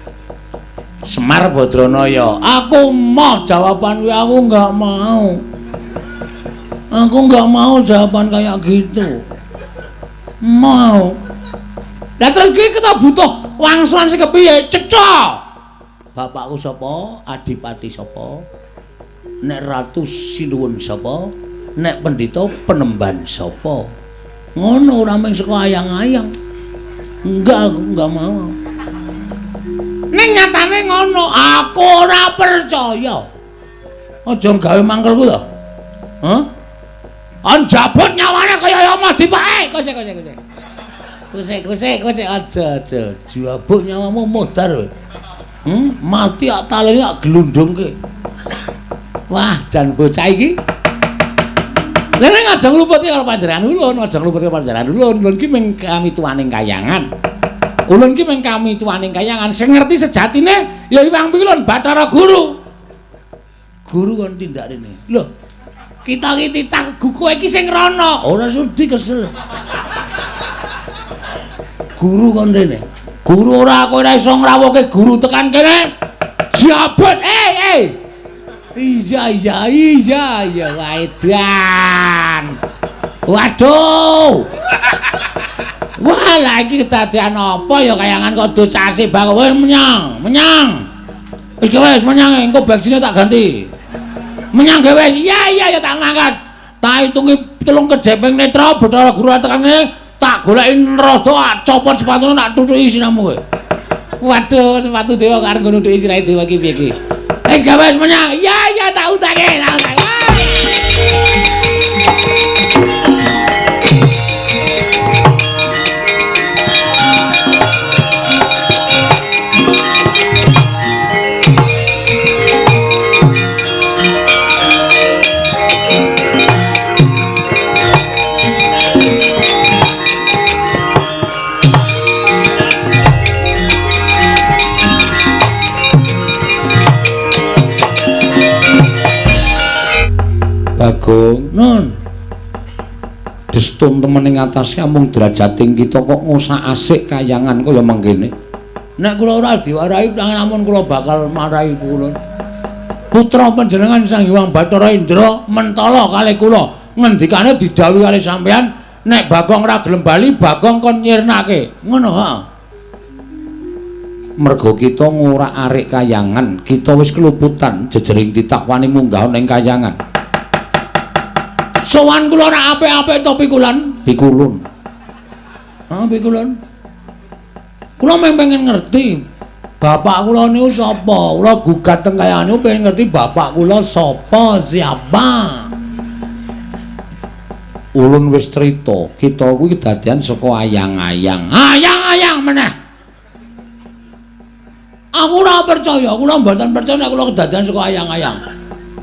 Semar Badranaya. Aku moh jawaban kuwi, aku enggak mau. Aku enggak mau jawaban kayak gitu. Mau. Lah terus kuwi kita butuh wangsulan sing kepiye? Cetha. Bapakku sapa? Adipati sapa? Nek ratu sinuwun sapa? Nek pendhita penemban sapa? Ngono ora mung saka ayang-ayang. Enggak, aku enggak mau. Ning nyatane ngono, aku ora percaya. Aja gawe mangkelku to. Hah? Anjabut nyawane kaya omah dipake. Kose kose kose. Kose kose kose aja aja. Jabut nyawamu modar kowe. Mati ak talene ak glundungke. Wah, jan bocah iki. Lha nek aja ngluputke karo panjenengan ulun, aja ngluputke panjenengan ulun. Ulun ki mung kamituwaning kayangan. Ulun ki mung kamituwaning kayangan. Sing ngerti sejatine ya Hyang Pilun Bathara Guru. Guru kon tindak rene. Lho, kita iki titah kowe iki sing rono. Ora sudi kesel. Guru kon rene. Guru ora kowe ora iso ngrawuhke guru tekan kene. Jabut eh. Iya iya iya iya waedan. Waduh. Wah, lah iki kedadean apa ya kayangan kok dosase bang kowe menyang, menyang. Wis wis menyang engko bensinnya tak ganti. Menyang ge wis. Iya iya ya tak ngangkat. Tak hitungi 3 kedheping netra Bathara Guru tekan kene tak goleki rada copot sepatune tak tutuki siramu kowe. Waduh, sepatu dewa karo nggo nutuki sirahe dewa iki piye iki? Wis gawe wis menyang. Iya iya tak utake, tak utake. Bagong, Nun. Destun temen ing atase amung derajating kita kok ngosak-asik kayangan kaya mangkene. Nek kula ora diwarahi amun kula bakal marahi kula. Putra panjenengan Sang Hyang Bathara Indra mentala kalih kula. Ngendikane didhawuhi kalih sampeyan nek Bagong ora gelem bali Bagong kon nyirnake. Ngono ha. Merga kita ngorak-arik kayangan, kita wis keluputan jejering titah wani munggah ning kayangan. Sowan kula ora apik-apik to pikulan? Pikulun. Ha pikulun. Kula mung pengen ngerti bapak kula niku sapa. Kula gugat teng kayangan niku pengen ngerti bapak kula sapa, siapa. Ulun wis crita, kita kuwi kedadian saka ayang-ayang. Ayang-ayang meneh. Aku ora percaya, kula mboten percaya nek kula kedadian saka ayang-ayang.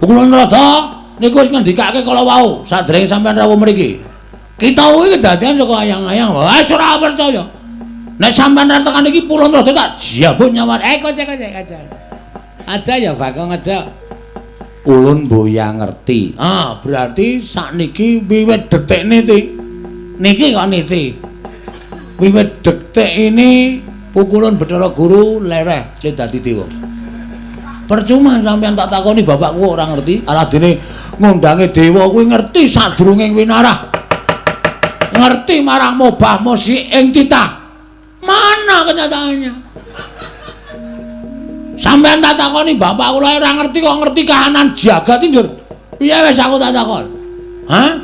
Kula rada niku wis ngendikake kala wau sadèrènge sampeyan rawuh mriki. Kita kuwi kedadian saka ayang-ayang. Wis ora percaya. Nek sampeyan ra tekan iki pulon rada tak jabut nyawa. Eh kocek kocek aja. Aja ya Bagong aja. Ulun boya ngerti. Ah, berarti sakniki wiwit detik niki. Niki kok niki. Wiwit detik ini pukulun Bathara Guru lereh le dadi dewa. Percuma sampeyan tak takoni bapakku ora ngerti. Aladene ngundange dewa kuwi ngerti sadurunge winarah. Ngerti marang mobah mosi ing titah. Mana kenyataannya? Sampeyan tak takoni bapak kula ora ngerti kok ngerti kahanan jagat njur. Piye wis aku tak takon? Hah?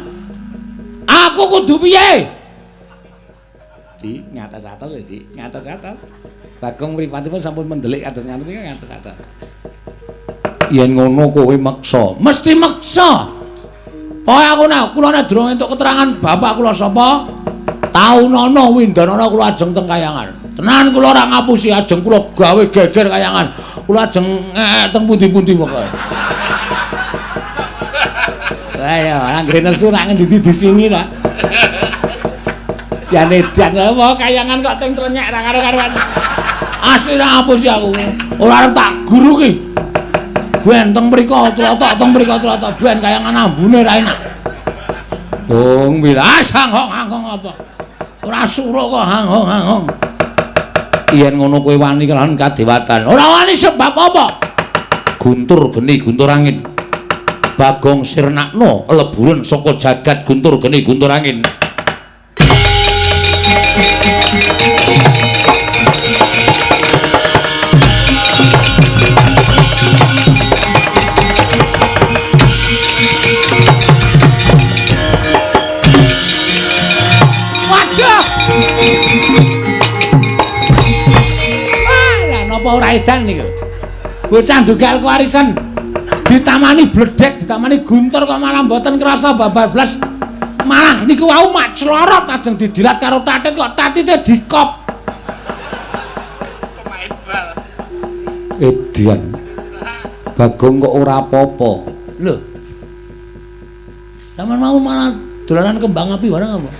Aku kudu piye? Di ngatas-atas ya, Di, ngatas-atas. Bagong mripatipun sampun mendelik kados ngaten iki ngatas-atas. Yen ngono kowe meksa, mesti meksa. Pokoke aku nek kula nek durung entuk keterangan bapak kula sapa, taunana windanana kula ajeng teng kayangan. Tenan kula ora ngapusi, ajeng kula gawe geger kayangan. Kula ajeng teng pundi-pundi pokoke. Ayo, anggere nesu nak ngendi di sini ta. Jane edan apa kayangan kok teng trenyek ra karo-karuan. Asli ra ngapusi aku. Ora arep tak guru ki. Ben teng mriko tlotok, teng mriko tlotok, ben kayangan ambune ra enak. Wong wilas hanghong-hanghong apa? Ora suruh kok hanghong-hanghong. Yen ngono kowe wani kelawan kadewatan. Ora wani sebab apa? Guntur geni guntur angin. Bagong sirnakno leburen saka jagat guntur geni guntur angin. Waduh. Wah, lah napa ora edan niku? Bocah ndugal kewarisan ditamani bledek, ditamani guntur kok malah mboten krasa babar blas. Malah niku wau mak clorot ajeng didilat karo tatit kok tatite dikop. Pemain bal. Edian. Bagong kok ora apa-apa. Lho. Sampeyan mau malah dolanan kembang api barang apa?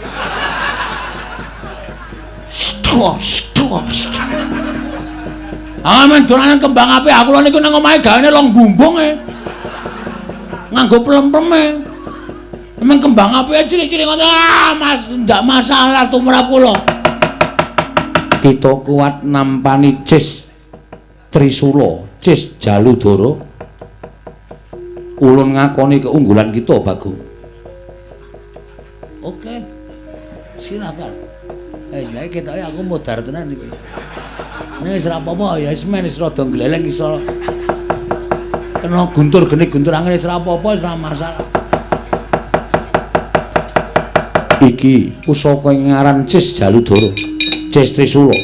Stok, stok, stok. Ah, men dolanan kembang api aku lho niku nang omahe gawane long bumbung e. Nganggo plem-pleme. Emang kembang api cilik-cilik ngono. Ah, Mas, ndak masalah tumrap kula. Kita kuat nampani Cis Trisula, Cis Jaludara. Ulun ngakoni keunggulan kita, Bagong. Oke. Silakan. Wis ketoke aku modar tenan iki. Nek wis ora apa-apa ya wis men wis rada gleleng iso. Kena guntur geni guntur angin wis ora apa-apa wis ora masalah. Iki pusaka ing ngaran Cis Jaludara, Cis Trisula.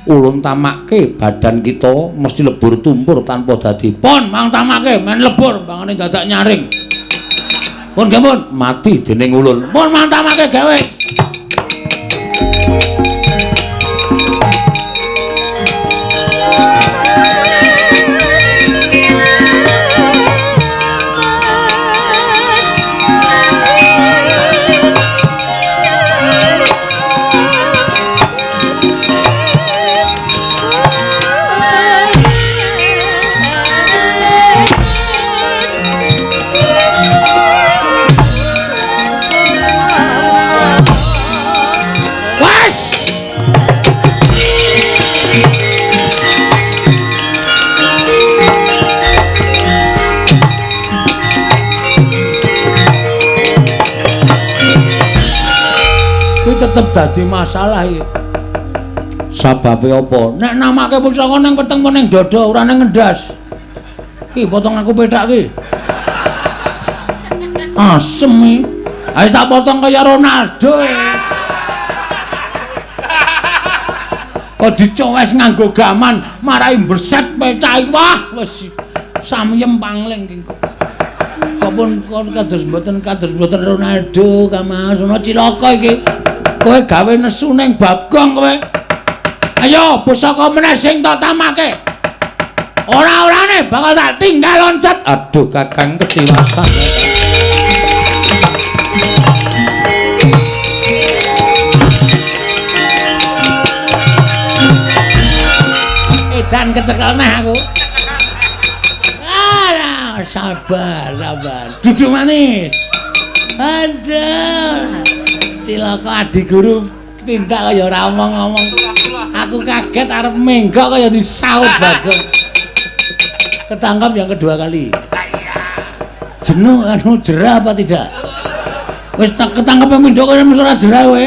Ulun tamake badan kita mesti lebur tumpur tanpa dadi. Pun mang tamake men lebur mbangane dadak nyaring. Pun nggih pun mati dening ulun. Pun mang tamake gawe. Tetep dadi masalah iki. Sababe apa? Nek namake pusaka nang weteng apa nang dada ora nang ngendas. Ki potong aku pethak ki. Asem iki. Ayo tak potong kaya Ronaldo. Kok dicowes nganggo gaman marai mbreset pethak. Wah, wis samyem pangling ki. Kok pun kados mboten Ronaldo Kamas ono cilaka iki. Kowe gawe nesu ning Bagong kowe. Ayo pusaka meneh sing tak tamake. Ora-orane bakal tak tinggal loncat. Aduh Kakang ketiwasan. Edan kecekel neh aku. Alah, sabar, sabar. Duduk manis. Aduh. Cilaka adi guru Tindak kaya ora omong-omong. Aku kaget arep menggok kaya disaut Bagong. Ketangkap yang kedua kali. Jenuh anu jerah apa tidak? Wis ketangkep yang pindho kaya mesti ora jerah kowe.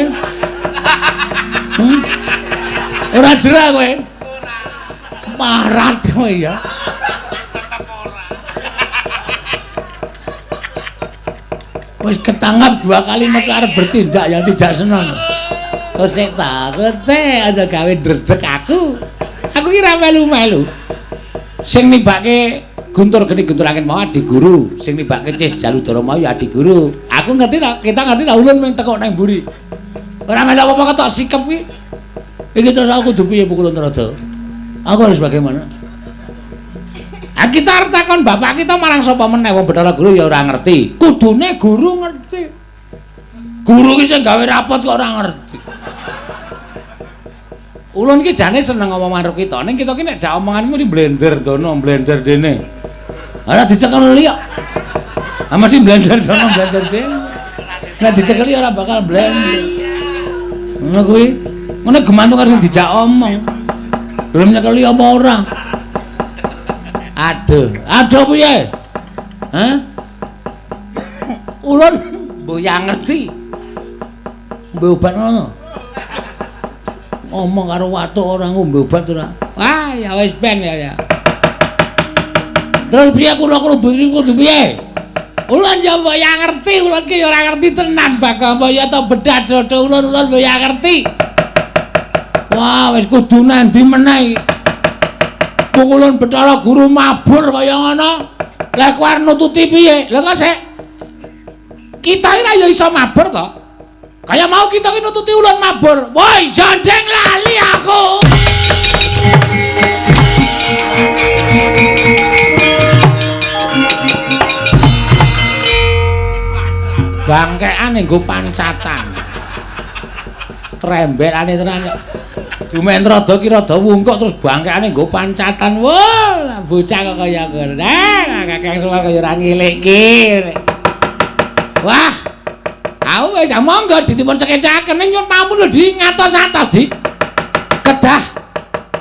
Ora jerah kowe. Parat kowe ya. Tetep ora. Wis ketangkap dua kali mesti arep bertindak yang tidak senang. Kosek ta, kosek aja gawe ndredeg aku. Aku ki ra melu-melu. Sing nibake Guntur Geni Guntur Angin mau adi guru, sing nibake Cis Jaludara mau ya adi guru. Aku ngerti ta, kita ngerti ta ulun mung tekuk nang mburi. Ora melu apa-apa ketok sikep kuwi. Iki terus aku kudu piye Pukulun Narada? Aku harus bagaimana? Ah kita arep takon bapak kita marang sapa meneh wong Bathara Guru ya ora ngerti. Kudune guru ngerti. Guru ki sing gawe rapot kok ora ngerti. Ulun ki jane seneng ngomong karo kita, ning kita ki nek jak omongan mesti blender dono, blender dene. Ora dicekeli kok. Ah mesti blender dono, blender dene. Nek dicekeli ora bakal blender. Ngono kuwi. Ngono gemantung karo sing dijak omong. Belum nyekeli apa ora? Aduh, aduh piye? Hah? Ulun mboyang ngerti. Ngombe obat ngono. Ngomong karo watuk ora ngombe obat ora. Wah, ya wis ben ya. Terus piye kula kudu piye? Ulun ya mboyang ngerti, ulun ki ya ora ngerti tenan Bagong ya to bedah dodo ulun ulun mboyang ngerti. Wah, wis kudu nandi meneh iki. Pukulun Bathara Guru mabur kaya ngono. Lah kowe arep nututi piye? Lah kok sik kita iki ra ya iso mabur to. Kaya mau kita ki nututi ulun mabur. Woi, jandeng lali aku. Bangkean nggo pancatan. Trembelane tenan kok. Dumen rada ki rada wungkuk terus bangkeane nggo pancatan. Wah, bocah kok kaya ngono. Nah, Kakang Semar kaya ora ngilikke. Wah. Aku wis monggo ditipun cekecaken ning nyuwun pampun lho di ngatos-atos di. Kedah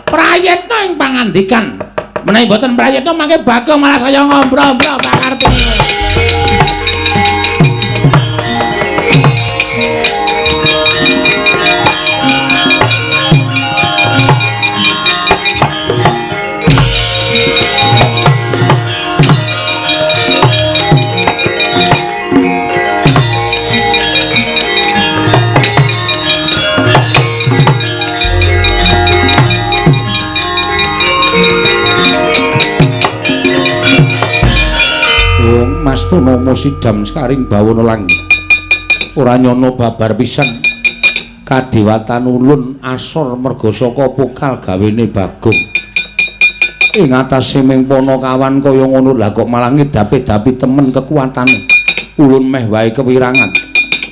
prayitna ing pangandikan. Menawi mboten prayitna mangke Bagong malah saya ngombro-ombro pakarti. Mastuna sidam sekaring bawana langit. Ora nyana babar pisan. Kadewatan ulun asor merga saka pokal gawene Bagong. Ing atase ming panakawan kaya ngono lah kok malah ngedapi-dapi temen kekuatane. Ulun meh wae kewirangan.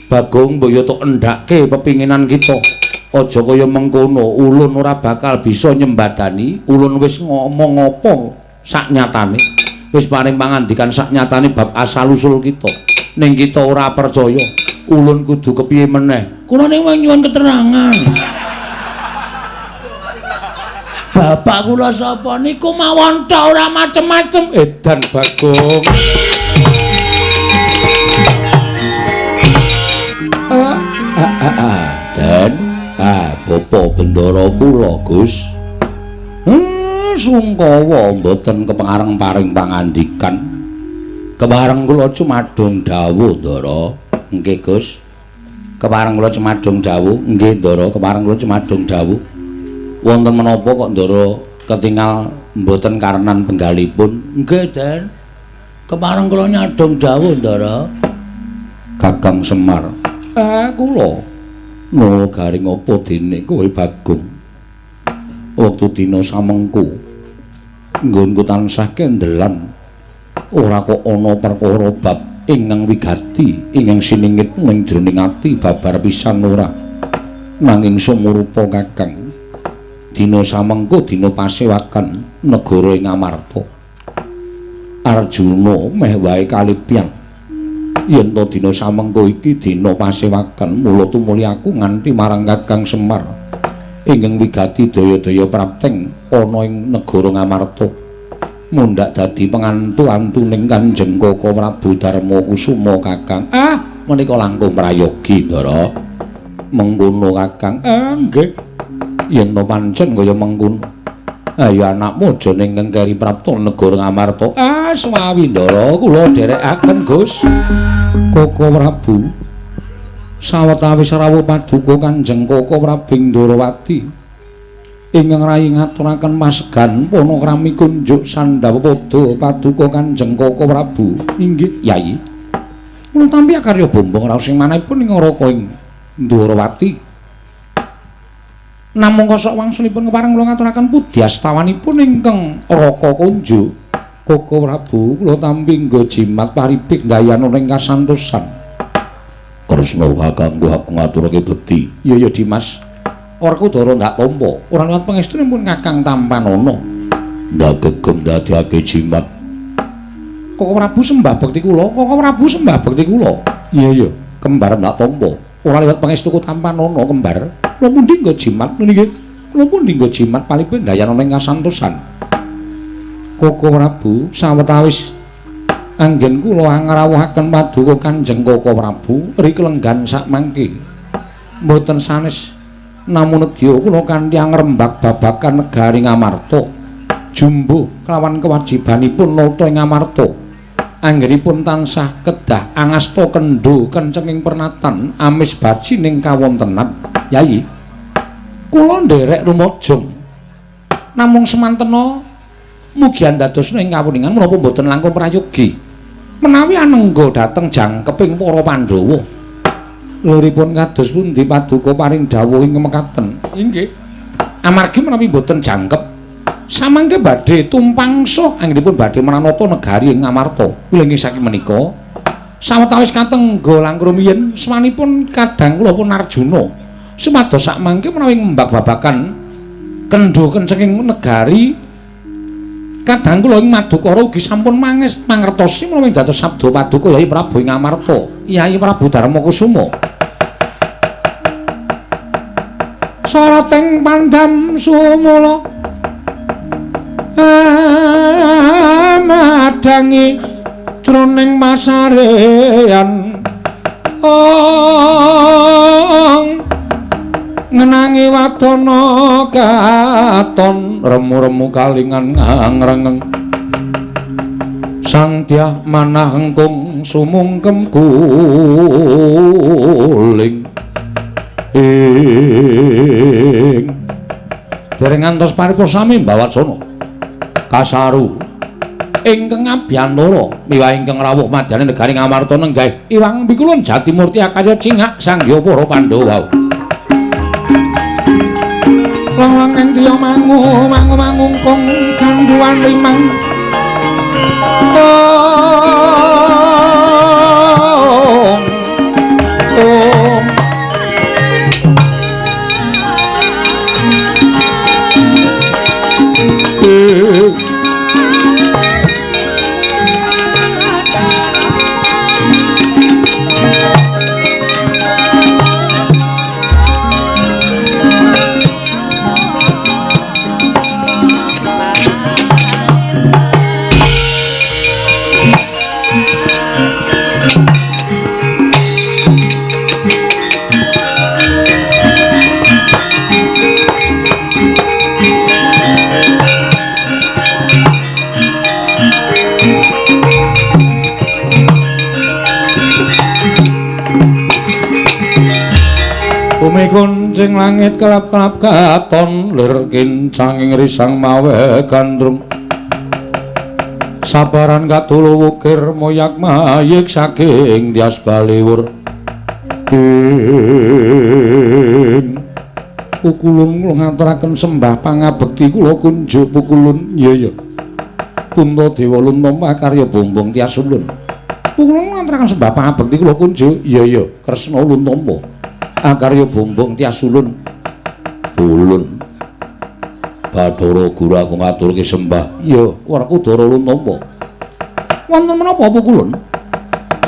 Bagong mbok yo tok endhake pepinginan kita. Aja kaya mengkono, ulun ora bakal bisa nyembadani. Ulun wis ngomong apa saknyatane. Wis paring pangandikan saknyatane bab asal usul kita. Ning kita ora percaya. Ulun kudu kepiye meneh? Kula ning nyuwun keterangan. Bapak kula sapa niku mawon tok ora macem-macem. Edan Bagong. Den, bapa bendara kula, Gus. Sungkawa mboten kepareng paring pangandikan. Kepareng kula cumadung dawuh, Ndara. Nggih, Gus. Kepareng kula cumadung dawuh, nggih, Ndara, kepareng kula cumadung dawuh. Wonten menapa kok Ndara ketingal mboten karenan penggalipun? Nggih, Den. Kepareng kula nyadong dawuh, Ndara. Kakang Semar. Kula nala garing apa dene kowe Bagong? Wektu dina samengku nggonku tansah kendelan ora kok ana perkara bab ingkang wigati ingkang siningit ning jroning ati babar pisan ora nanging sumurupa Kakang dina samengku dina pasewakan negara ing Amarta Arjuna meh wae kalipyang Yen to dina samengko iki dina pasewakan mula tumuli aku nganti marang Kakang Semar ingkang wigati daya-daya prapteng ana ing negara Ngamarta. Mundhak dadi pengantu-antuning Kanjeng Koko Prabu Darma Kusuma Kakang. Ah, menika langkung prayogi, Ndara. Mengkono Kakang. Ah, nggih. Yen to pancen kaya mengkono. Ayo anakmu aja ning ngengkeri prapta negara Ngamarta. Ah, swawi Ndara, kula dherekaken, Gus. Koko Prabu. Sawetawis rawuh paduka Kanjeng Koko Prabu Ndorowati ingkang rayi ngaturaken pasegan panakrami kunjuk sandhawa pada paduka Kanjeng Koko Prabu. Inggih, Yayi. Kula tampi akarya bombong raos ing manahipun ing Raka ing Ndorowati. Namung kosok wangsulipun kepareng kula ngaturaken pudyastawanipun ingkang Raka Kunjuk. Koko Prabu, kula tampi nggo jimat paripik ndayana ing kasantosan. Kresna kakangku aku ngaturake bekti. Iya ya Dimas. Werkudara ndak tampa. Ora liwat pangestunipun Kakang tampanana. Ndak gegem ndadekake jimat. Koko Prabu sembah bekti kula, Koko Prabu sembah bekti kula. Iya ya, kembar ndak tampa. Ora liwat pangestuku tampanana kembar. Kula pundi nggo jimat niki? Kula pundi nggo jimat palipun ndayana ing kasantosan. Koko Prabu sawetawis anggen kula ngrawuhaken paduka Kanjeng Koko Prabu riklenggan sakmangke. Mboten sanes namung nedya kula kanthi angrembak babagan negari Ngamarta. Jumbuh kelawan kewajibanipun nata ing Ngamarta. Anggenipun tansah kedah angasta kendho kencenging pernatan amis baji ning kawontenan. Yayi, kula nderek rumajung. Namung semantena mugi andadosna ing kawuningan menapa mboten langkung prayogi. Menawi anengga dhateng jangkeping para Pandhawa. Liripun kados pundi paduka paring dawuh ing mekaten? Inggih. Amargi menawi mboten jangkep samangke badhe tumpangsuh anggenipun badhe mranata negari ing Ngamarta. Wilujeng saking menika sawetawis katengga langkung rumiyin swanipun kadang kula pun Arjuna supados sakmangke menawi ngembak babagan kendho kencenging negari kadang kula ing Madukara ugi sampun mangertosi menawi dados sabda paduka Yai Prabu ing Ngamarta, Yai Prabu Darma Kusuma. Sarating pandam sumula madangi jroning pasarean ong ngenangi wadana katon remu-remu kalingan ngrengeng sang dyah manah engkung sumungkem guling ing dereng ngantos paripurna sami mbawacana kasaru ingkang abiyantara miwah ingkang rawuh madyaning negari Ngamarta nenggah Iwang Pikulun Jatimurti akarya cingak sangya para Pandhawa. Lang-lang ing driya mangu mangu mangungkung gandhuwan limang ong ong Bumi kuncing langit kelap-kelap katon lir kincanging risang mawe gandrung sabaran katulu wukir moyak mayik saking tias baliwur ing pukulun kula ngaturaken sembah pangabekti kula kunjuk pukulun. Iya ya Puntadewa luntampa karya bombong tias ulun. Pukulun ngaturaken sembah pangabekti kula kunjuk. Iya ya Kresna luntampa akarya bombong tias ulun. Ulun Bathara Guru aku ngaturke sembah. Iya, Werkudara luntampa. Wonten menapa pukulun?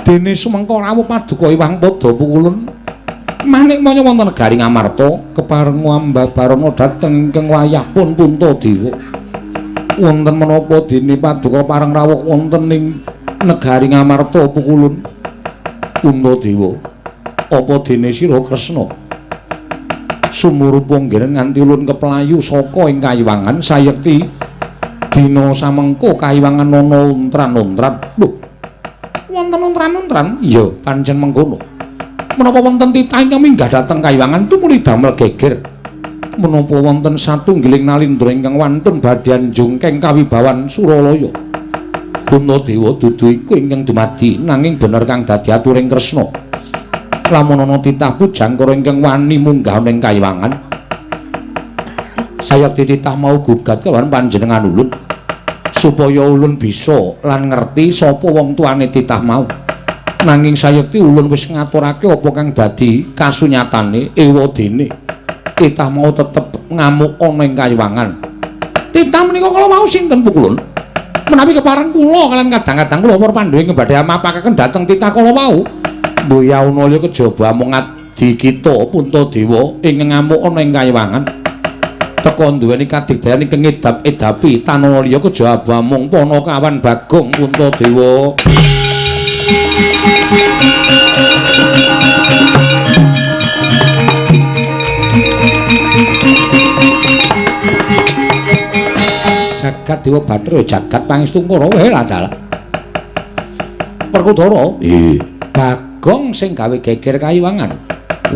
Dene sumengko rawuh paduka Hyang Pada Pukulun manik manya wonten negari Ngamarta kepareng ambabarana dhateng ingkang wayah pun Puntadewa. Wonten menapa dene paduka pareng rawuh wonten ing negari Ngamarta Pukulun? Puntadewa, apa dene sira Kresna sumurupa nggih nganti ulun keplayu saka ing kayiwangan sayekti dina samengko kayiwangan ana untran-untran. Lho, wonten untran-untran? Iya, pancen mengkono. Menapa wonten titah ingkang minggah dhateng kayiwangan tumuli damel geger? Menapa wonten satunggiling nalindra ingkang wantun badhe njungkeng kawibawan Suralaya? Puntadewa, dudu iku ingkang dumadi, nanging bener kang dadi aturing Kresna. Lamun ana titah pujangkara ingkang wani munggah ning kayiwangan, sayekti titah mau gugat kelawan panjenengan ulun supaya ulun bisa lan ngerti sapa wong tuane titah mau. Nanging sayekti ulun wis ngaturake apa kang dadi kasunyatane, ewadene titah mau tetep ngamuk ana ing kayiwangan. Titah menika kala wau sinten Pukulun? Menawi kepareng kula kalian kadang-kadang kula para Pandhawa ingkang badhe amapakaken dhateng titah kala wau. Mboyauna liya kejaba amung adi kita Puntadewa ingkang ngamuk ana ing kayiwangan. Teka duweni kadigdayan ingkang ngedap-edapi tanana liya kejaba amung Panakawan Bagong Puntadewa. Jagat Dewa Bathara jagat pangestu Kurawa lah dalah. Werkudara, nggih. Bagong sing gawe geger kayiwangan.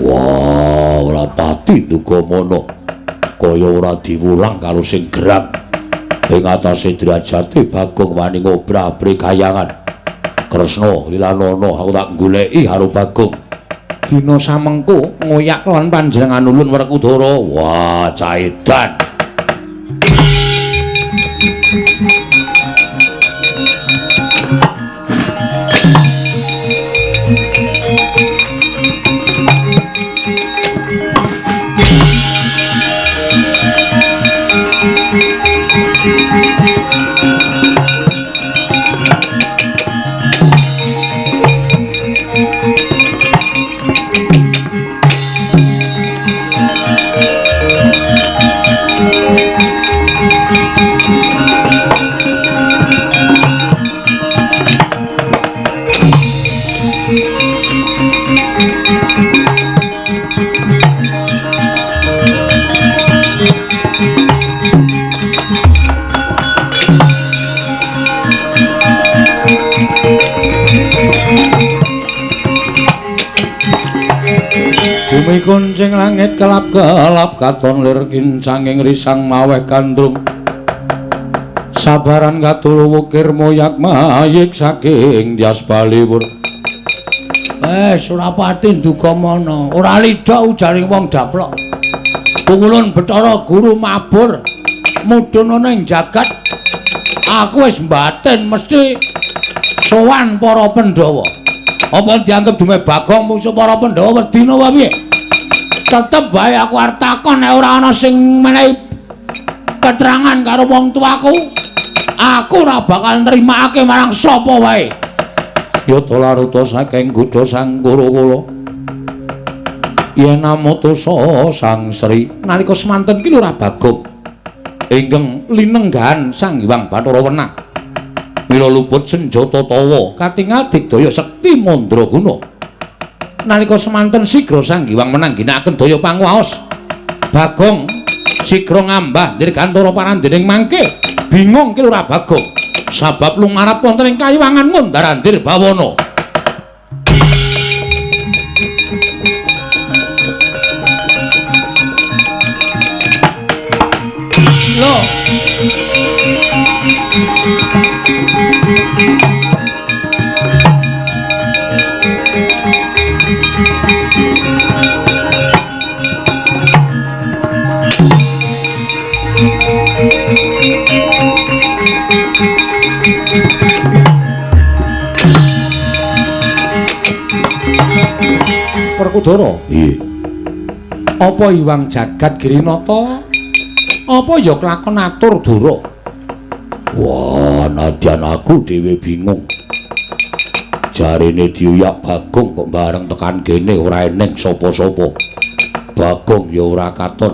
Wah, ora pati duga mono. Kaya ora diwulang karo sing gerak. Ing atase derajate Bagong wani ngobrabri kayangan. Kresna lilanono aku tak goleki karo Bagong. Dina samengko ngoyak lawan panjenengan ulun Werkudara. Wah, caedan. Bumi kuncing langit kelap-kelap katon lir kincanging risang maweh gandrung. Sabaran katulu wukir moyak mayik saking Dyas Baliwur. Surapati nduga mana? Ora lidha ujaring wong daplok. Pungulun Bathara Guru mabur mudhun ana ing jagat. Aku wis mbatin mesti sowan para Pandhawa. Apa dianggep dume Bagong mungsuh para Pandhawa wedina wae piye? Tetep bae aku arep takon nek ora ana sing menehi keterangan karo wong tuaku, aku ora bakal nrimakake marang sapa wae. Yata laruta saking gudha Sang Kura-kura. Yen amutusa Sang Sri nalika semanten ki Lurah Bagong ingkang linenggahan Sang Hyang Bathara Wenang. Mila luput senjata tawa katingal digdaya sekti mandraguna. Nalika semanten sigra Sang Hyang Wenang ginakaken daya panguwaos. Bagong sigra ngambah dirgantara parandening mangke. Bingung ki Lurah Bagong. Sabab lumarap wonten ing kayiwangan ngundar-andir bawana. Lho. Werkudara, Nggih. Apa Hyang Jagat Girinata? Apa ya kelakon atur dura? Wah, nadyan aku dhewe bingung. Jarene diuyak Bagong kok bareng tekan kene ora eneng sapa-sapa. Bagong ya ora katon.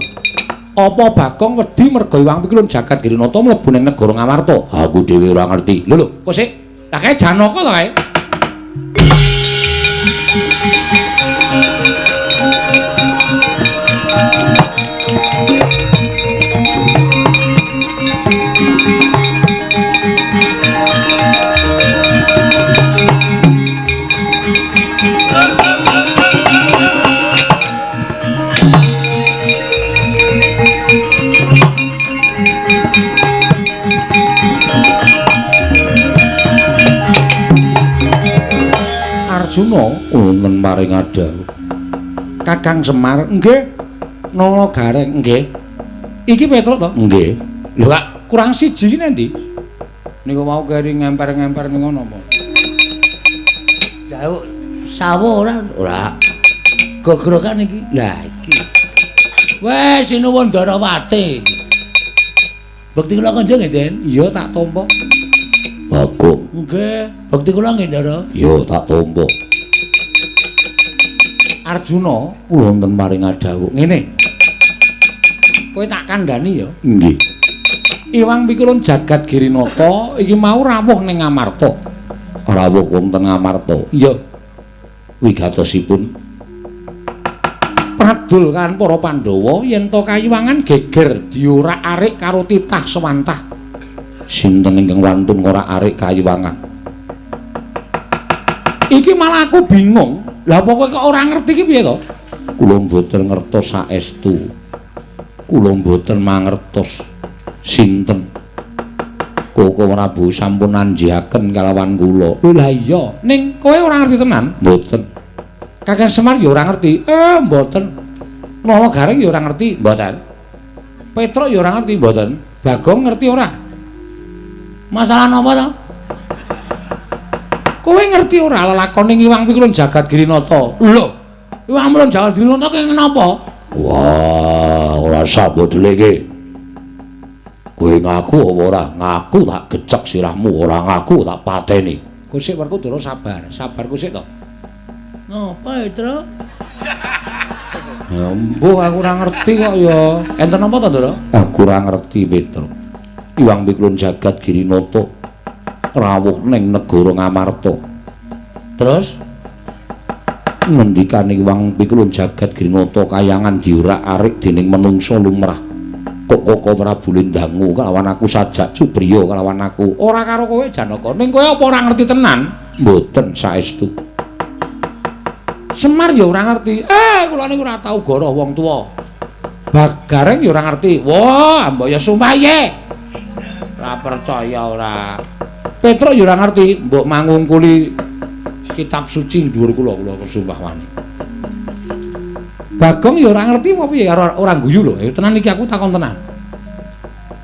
Apa Bagong wedi merga Iwang Pikulun Jagat Girinata mlebu ning negara Ngamarta? Aku dhewe ora ngerti. Lho lho, kok sik? Lah kae Janaka to kae? Arjuna wonten paring adhawuh. Kakang Semar nggih. Nala Gareng nggih. Iki Petruk to? Nggih. Lho kak kurang siji iki endi? Niku mau keri ngemper-ngemper ning ngono apa? Jauh sawo ora? Ora. Gogrokan iki. Lah iki. Wes sinuwun Darawati. Bekti kula kanca nggih, Den? Iya tak tampa. Bagong. Nggih, bekti kula nggih, Ndara. Iya tak tampa. Arjuna wonten paring adhawuh. Ngene. Kowe tak kandhani ya. Nggih. Iwang Pikulun Jagat Girinata iki mau rawuh ning Ngamarta. Rawuh wonten Ngamarta. Iya. Wigatosipun pradul kan para Pandhawa yen to kayiwangan geger diorak-arik karo titah sewantah. Sinten ingkang wantun ngorak-arik kayiwangan? Iki malah aku bingung. Lah apa kowe kok ora ngerti iki piye to? Kula mboten ngertos saestu. Kula mboten mangertos sinten. Koko Prabu sampun anjihaken kalawan kula. Lho lah iya, ning kowe ora ngerti tenan? Mboten. Kakang Semar ya ora ngerti. Mboten. Nala Gareng ya ora ngerti, mboten. Petruk ya ora ngerti, mboten. Bagong ngerti ora? Masalah napa to? Kowe ngerti ora lelakone Iwang Pikulun Jagat Girinata? Lho, Iwang Pikulun Jagat Girinata ki napa? Wah, ora sambut dheleke. Kowe ngaku apa ora? Ngaku tak gecek sirahmu, ora ngaku tak pateni. Kusik Werkudara sabar, sabar kusik to. Napa, Truk? Ya mbuh aku ora ngerti kok ya. Enten napa to, Ndara? Aku ora ngerti, Petruk. Iwang Pikulun Jagat Girinata rawuh ning negara Ngamarta. Terus ngendikane Iwang Pikulun Jagat Girinata kayangan diorak-arik dening menungsa lumrah. Kok Koko Prabu Lindangu kalawan aku sajak cubriya kalawan aku. Ora karo kowe Janaka. Ning kowe apa ora ngerti tenan? Mboten saestu. Semar ya ora ngerti. Kula niku ora tau goroh wong tuwa. Bagareng ya ora ngerti. Wah, mbok ya sumpah ye. Ora percaya ora. Petruk ya ora ngerti, mbok mangungkuli kitab suci dhuwur kula, kula sumpah wani. Bagong ya ora ngerti apa piye, ora guyu lho. Ya tenan iki aku takon tenan.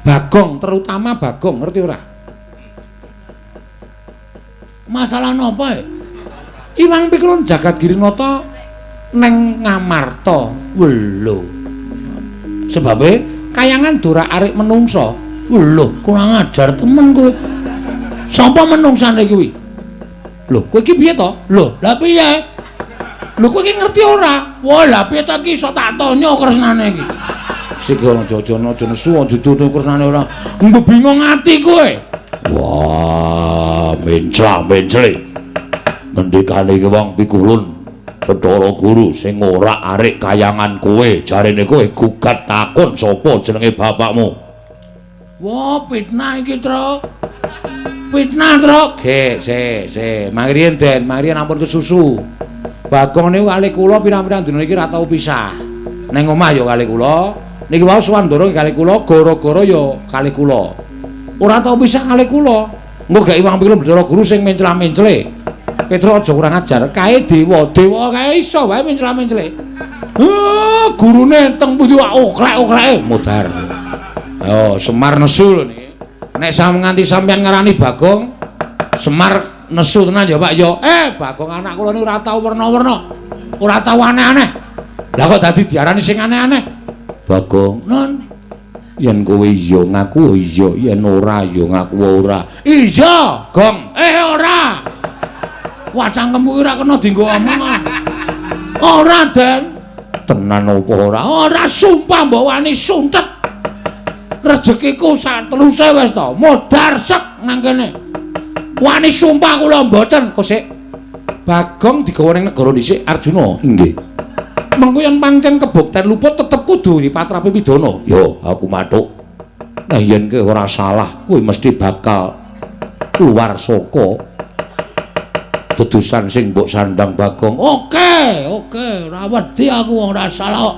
Bagong, terutama Bagong ngerti ora? Masalah napa? Iwang Pikulun Jagat Girinata neng Ngamarta. Lho. Sebabe kayangan dorak-arik menungsa. Lho, kurang ajar temen kowe. Sapa menungsane kuwi? Lho, kowe iki piye to? Lho, lah piye? Lho kowe iki ngerti ora? Wah, lah piye to iki iso tak tonya kresnane iki. Sik ora aja aja nesu aja ditutup kresnane ora. Engko bingung ati kowe. Wah, mencla-mencle. Ngendikane iki Wong Pikulun Bathara Guru sing ora arik kayangan kowe, jarene kowe gugat takon sapa jenenge bapakmu. Wah, fitnah iki, Truk. Fitnah, Truk. Ge, se, se. Mangriyen, Den, mangriyen ampun kesusu. Bagong niku kalih kula pirang-pirang dina iki ora tau pisah. Ning omah ya kalih kula, niki wau sowan ndoro kalih kula, gara-gara ya kalih kula. Ora tau pisah kalih kula. Engko gek Iwang Pikulun Bathara Guru sing mencla-mencle. Petruk aja kurang ajar, kae dewa, dewa kae iso wae mencla-mencle. Heh, gurune teng pundi wae oklek-okleke modar. Ayo Semar nesu lho niki. Nek sam nganti sampeyan ngarani Bagong, Semar nesu tenan ya Pak ya. Bagong anak kula niku ora tau werna-werna. Ora tau aneh-aneh. Lah kok dadi diarani sing aneh-aneh? Bagong, non yen kowe iya ngaku iya, yen ora ya ngaku ora. Iya, Gong. Ora. Wah, cangkemku ora kena dienggo omong. Ora, Den. Tenan apa ora? Ora, sumpah mbok wani suntet. Rezekiku sak teluse wis to, modar sek nang kene. Wani sumpah kula mboten, kok sik. Bagong digawa ning negara dhisik Arjuna. Nggih. Mengko yen pancen kebukten luput tetep kudu dipatrapi pidana. Yo, aku mathuk. Nah yen kowe ora salah, kowe mesti bakal keluar saka dedusan sing mbok sandang Bagong. Oke, oke, ora wedi aku wong ora salah kok.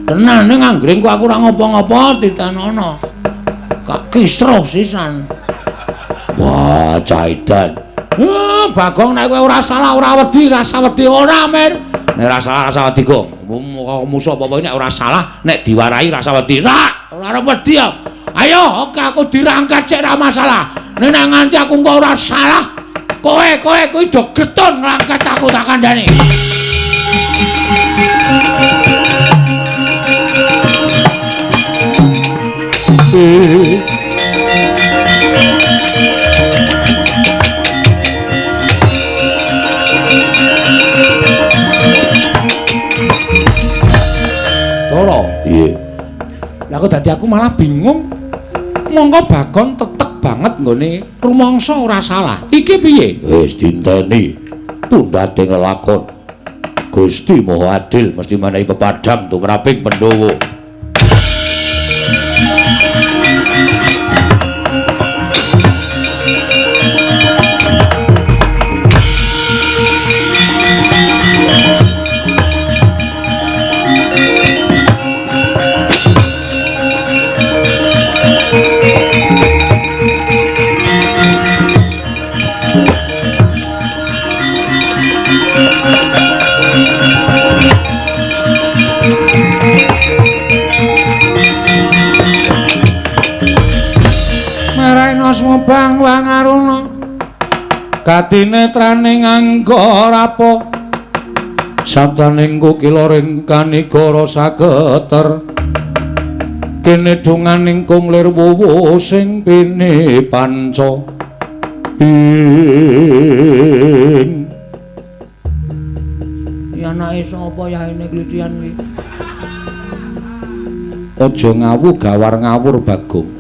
Tenan ning anggringku aku ora ngopo-ngopo ditenono. Kak kisruh sisan. Wah, caidan. Bagong nek kowe ora salah ora wedi, rasa wedi ora, Mir. Nek ora salah rasa wedi, Gong. Musuh apa-apa nek ora salah, nek diwarahi rasa wedi. Ora, ora wedi ya. Ayo, oke aku dirangkat sik ora masalah. Nek nganti aku engko ora salah, kowe kuwi do getun ngrangkat aku tak kandhani. Toro, iya. Lah kok dadi aku malah bingung. Monggo Bagong tetek banget nggone rumangsa ora salah. Iki piye? Wis dinteni pundhate nglakon. Gusti Maha Adil mesti menehi pepadhang tumraping Pandhawa. Bang Wangaruna katinetraning angga rapa sabdaning kukila ring kanigara sageter kene dunganing kung lir wuwu sing pini panca ing ya anake sapa yaene klitian kuwi aja ngawu gawar ngawur Bagong.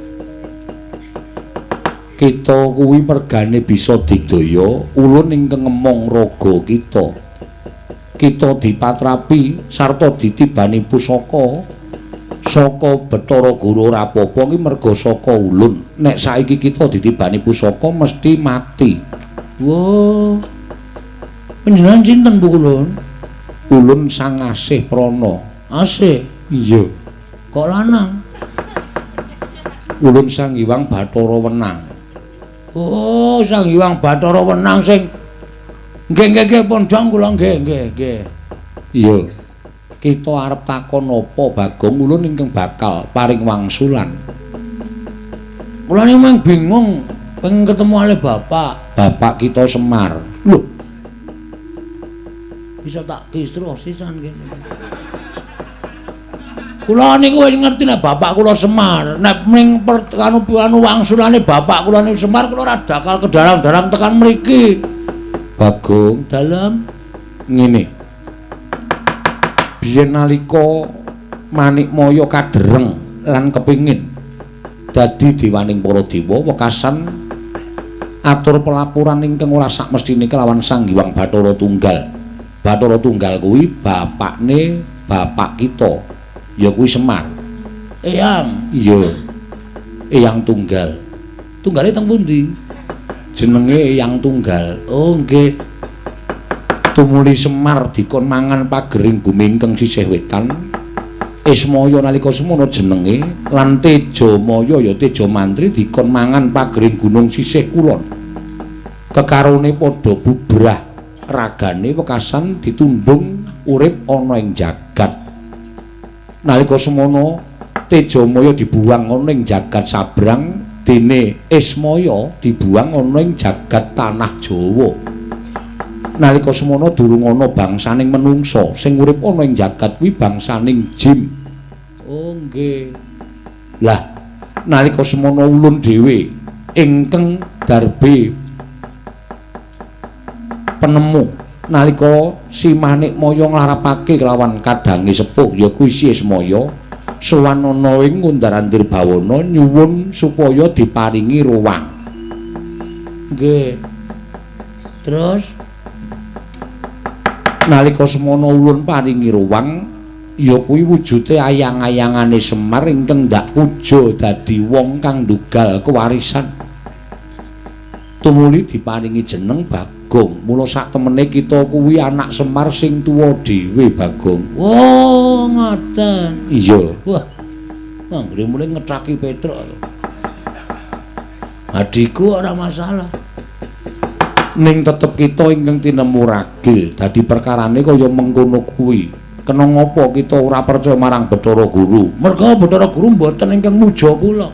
Kita kuwi mergane bisa digdaya ulun ingkang ngemong raga kita. Kita dipatrapi sarta ditibani pusaka saka Bathara Guru ora apa-apa ki merga saka ulun. Nek saiki kita ditibani pusaka mesti mati. Wah. Panjenengan sinten Bu Ulun? Ulun Sang Asih Prana. Asih? Iya. Kok lanang? Ulun Sang Hyang Bathara Wenang. Oh, Sang Hyang Bathara Wenang sing nggih nggih nggih pondhong kula nggih nggih nggih. Iya. Kita arep takon apa Bagong ulun ingkang bakal paring wangsulan. Kula niku mung bingung pengen ketemu ale bapak. Bapak kita Semar. Lho. Bisa tak kisruh sisan kene. Kula niku wis ngerti nek bapak kula Semar, nek ning anu wangsulane bapak kula niku Semar, kula ora bakal kedarang-darang tekan mriki. Bagong, dalem ngene. Biyen nalika Manikmaya kadereng lan kepingin dadi dewaning para dewa wekasan atur pelaporan ingkang ora sakmestine kelawan Sang Hyang Bathara Tunggal. Bathara Tunggal kuwi bapakne bapak kita. Ya kuwi Semar. Eyang. Iya. Eyang Tunggal. Tunggale teng pundi? Jenenge Eyang Tunggal. Oh nggih. Tumuli Semar dikon mangan pagering bumi ingkang sisih wetan. Ismaya nalika semono jenenge lan Tejamaya ya Tejamantri dikon mangan pagering gunung sisih kulon. Kekarone padha bubrah ragane wekasan ditundung urip ana ing jagat. Nalika semono Tejamaya dibuang ana ing jagat sabrang, dene Ismaya dibuang ana ing jagat tanah Jawa. Nalika semono durung ana bangsaning menungsa, sing urip ana ing jagat kuwi bangsaning jin. Oh nggih. Lah nalika semono ulun dhewe ingkang darbe Penemu nalika si Manikmaya nglarapake kelawan kadange sepuh ya kuwi Si Ismaya sowan ana ing Ngundar-andir Bawana nyuwun supaya diparingi ruwang. Nggih. Terus nalika semono ulun paringi ruwang ya kuwi wujude ayang-ayangane Semar ingkang ndak puja dadi wong kang ndugal kewarisan. Tumuli diparingi jeneng Bagong. Mula sak temene kita kuwi anak Semar sing tuwa dhewe, Bagong. Oh, ngoten. Iya. Wah. Anggere mulai ngethaki Petruk. Adikku ora masalah. Ning tetep kita ingkang tinemu ragil, dadi perkarane kaya mengkono kuwi. Kena ngapa kita ora percaya marang Bathara Guru? Merga Bathara Guru mboten ingkang muja kula.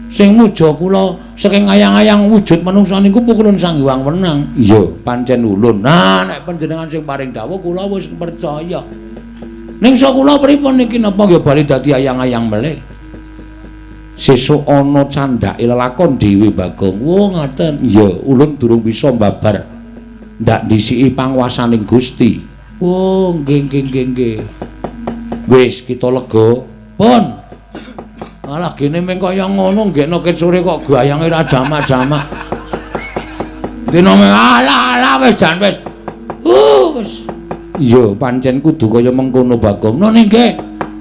Sing muja kula saking ayang-ayang wujud manungsa niku pukulun Sang Hyang Wenang. Iya, pancen ulun. Nah, nek panjenengan sing paring dawuh kula wis percaya. Ning sok kula pripun niki napa nggih bali dadi ayang-ayang melih? Sesuk ana candhake lelakon dhewe, Bagong. Oh, ngoten. Iya, ulun durung bisa mbabar ndak ndhisiki panguwasaning Gusti. Oh, nggih nggih nggih nggih. Wis kita lega. Pun. Malah gene meng kaya ngono nggekno ket sore kok gayange ra jamak-jamak. Dina meng alah alah wis jan wis. Wis. Iya, pancen kudu kaya mengkono, Bagong. Ngono nggih.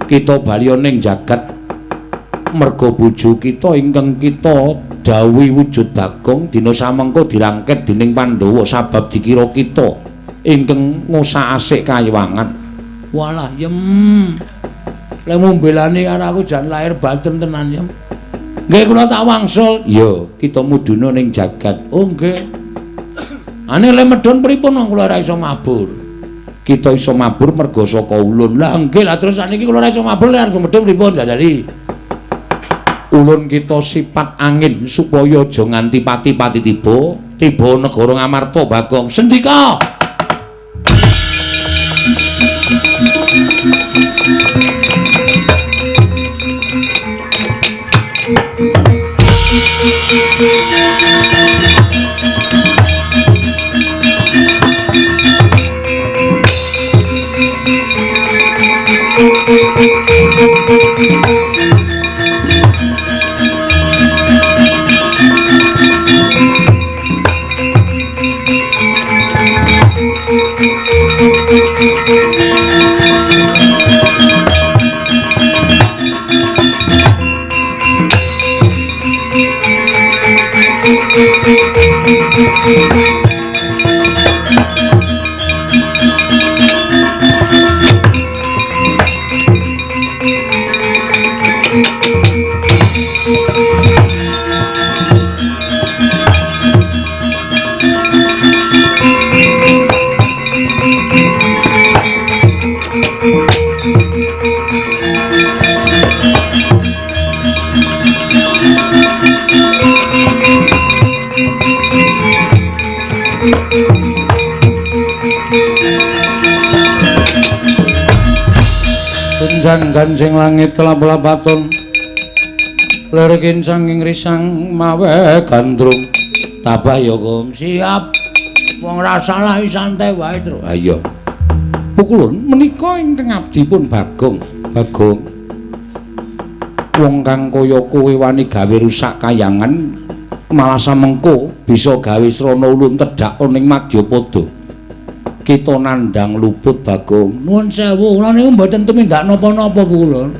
Kita bali ning jagat merga bojo kita ingkang kita dawuhi wujud Bagong dina samengko dirangket dening Pandhawa sabab dikira kita ingkang ngusak-asik kayiwangan. Walah, yem. Lek mbelani karo aku jan lahir batin tenan, yem. Nggih kula tak wangsul. Iya, kita mudhuna ning jagat. Oh, nggih. Ane lek medhun pripun wong kula ora iso mabur. Kita iso mabur merga saka ulun. Lah nggih, lah terus saniki kula ora iso mabur lek arep medhun pripun jajali? Ulun kita sifat angin supaya aja nganti pati-pati tiba, tiba negara Ngamarta, Bagong. Sendika. Gunjang ganjing langit kelap-lapaton lirikin sanging risang mawe gandrung. Tabah ya, Gong. Siap. Wong ra salah santai wae, Tru. Ayo. Pukulun menika ingkang abdi pun Bagong. Bagong. Wong kang kaya kowe wani gawe rusak kayangan malah samengko bisa gawe srana ulun tedhak ning Madyapada. Kita nandhang luput, Bagong. Nuwun sewu, kula niku mboten tumindak napa-napa, Pukulun.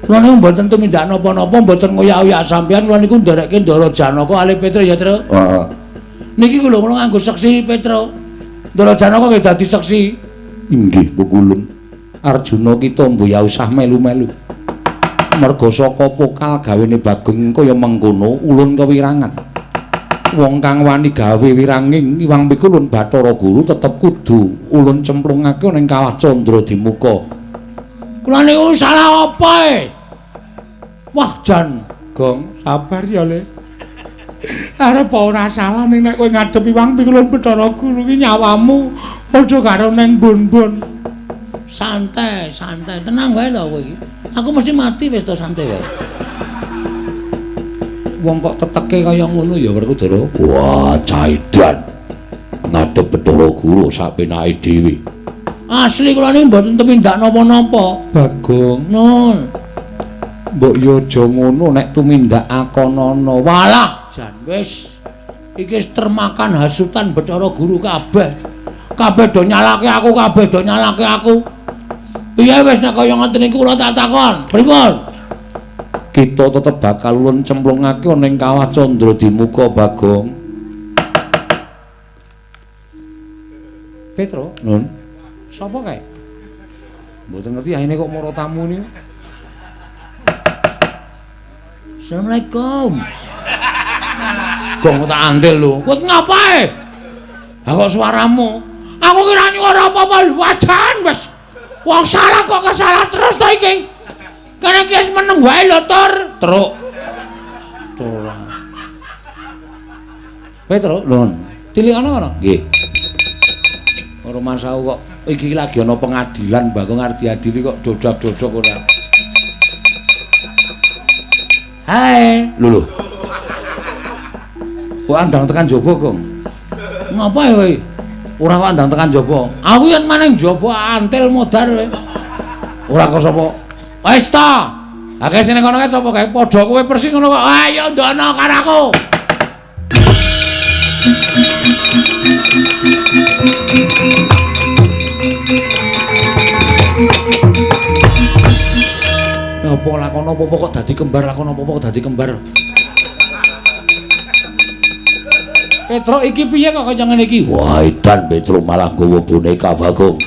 Kula niku mboten tumindak napa-napa, mboten ngoyak-oyak sampeyan, kula niku nderekke Ndara Janaka alih Petruk ya, Truk. Heeh. Niki lho kula nganggo seksi Petruk. Ndara Janaka nggih dadi seksi. Inggih, Pukulun. Arjuna kita mbuh usah melu-melu. Merga saka pokal gawene Bagong kaya mengkono ulun kewirangan. Wong kang wani gawe wiranging Iwang Pikulun Bathara Guru tetep kudu ulun cemplungake ning kawah Candra Dimuka. Kula niku salah apa e? Wah, jan, Gong, sabar ya, Le. Arep ora salah ning nek kowe ngadep Iwang Pikulun Bathara Guru ki nyawamu padha karo ning bon-bon. Santai, santai, tenang wae lho kowe iki. Aku mesti mati wis to, santai wae. Wong kok teteke kaya ngono ya, Werkudara. Wah, caidan. madhep Bathara Guru sapenake dhewe. Asli kula niki mboten tumindak napa-napa. Bagong, Nun. Mbok yo aja ngono nek tumindak akonana. Walah, jan wis iki wis termakan hasutan Bathara Guru kabeh. Kabeh do nyalake aku, kabeh do nyalake aku. Piye wis nek kaya ngoten niku kula tak takon. Pripun? Kita tetep bakal ulun cemplungake ana ing Kawah Candra Dimuka, Bagong. Petro, Nun. Sapa kae? Mboten ngerti ahine kok mara tamu niku. Assalamualaikum. Gong tak antil lho. Kowe ngapae? Ha kok suaramu? Aku kira nyuara apa-apa wajan wis. Wong salah kok kesalah terus to iki. Kene iki wis meneng wae lho, Tur. Truk. Ora. Petro, Nun. Tilikana kono? Nggih. Ora masaku kok iki lagi ana pengadilan Bagong arep diadili kok dodak-dodok ora. Hai, Lho lho. Kok andang tekan jaba, Gong? Ngapa ya kowe? Ora kok andang tekan jaba. Aku yen maneng jaba antil modar kowe. Ora kok sapa? Wis ta. Akeh sing nang kono kae sapa kae? Padha kowe persis ngono kok. Ayo ndono karo aku. Apa lakon apa kok dadi kembar, lakon apa kok dadi kembar. Petro iki piye kok kaya ngene iki? Wah, edan Petro malah nggawa boneka Bagong.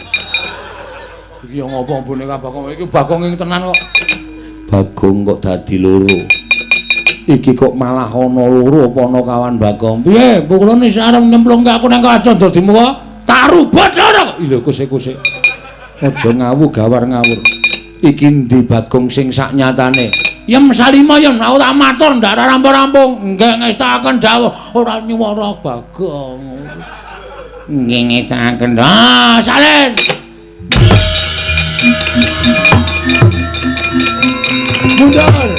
Iki yo ngopo boneka Bagong? Iki Bagong ing tenan kok. Bagong kok dadi loro. Iki kok malah ana loro apa ana kawan Bagong? Piye? Pukulane isih arep nyemplungke aku nang Kawah Candra Dimuka? Tak rubet loro. Lho kuse-kuse. Aja ngawu gawar ngawur. Iki ndi Bagong sing sak nyatane? Yem salima yen aku tak matur ndak rampung-rampung. Nggih ngestakaken dawuh ora nyuwara Bagong. Nggih ngestakaken. Ah, salin. Mundur.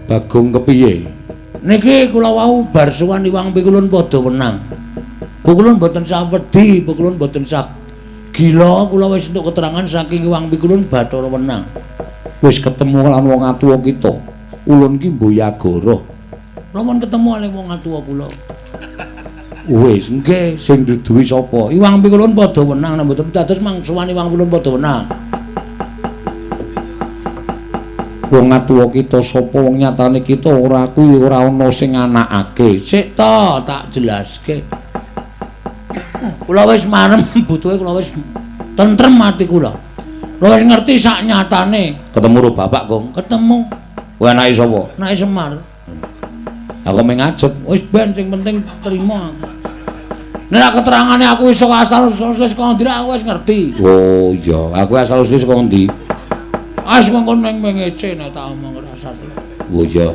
Bagong kepiye? Niki kula wau bar sowan Iwang Pikulun padha wenang. Pikulun mboten sah wedi, Pikulun mboten sah gila, kula wis entuk keterangan saking Iwang Pikulun Bathara Wenang. Wis ketemu lan wong atuwa kita. Ulun ki Mboyagara. Kula pun ketemu kalih wong atuwa kula. Wis nggih, sing duduhi sapa? Iwang Pikulun padha wenang, nek mboten dados mang sowan Iwang Pikulun padha wenang. Wong atuwa kita sapa wong nyatane kita ora kuwi ora ana sing anakake. Sik to, tak jelaske. Kula wis marem butuhe kula wis tentrem ati kula. Kula wis ngerti sak nyatane. Ketemu karo bapak, Gong? Ketemu. Kowe anake sapa? Anake Semar. Aku mung ngajep. Wis ben sing penting trima aku. Nek keterangane aku iso asal usule saka ndi aku wis ngerti. Oh iya, aku asal usule saka ndi? Wis mengko ning mengece nek tak omong rasane. Oh iya.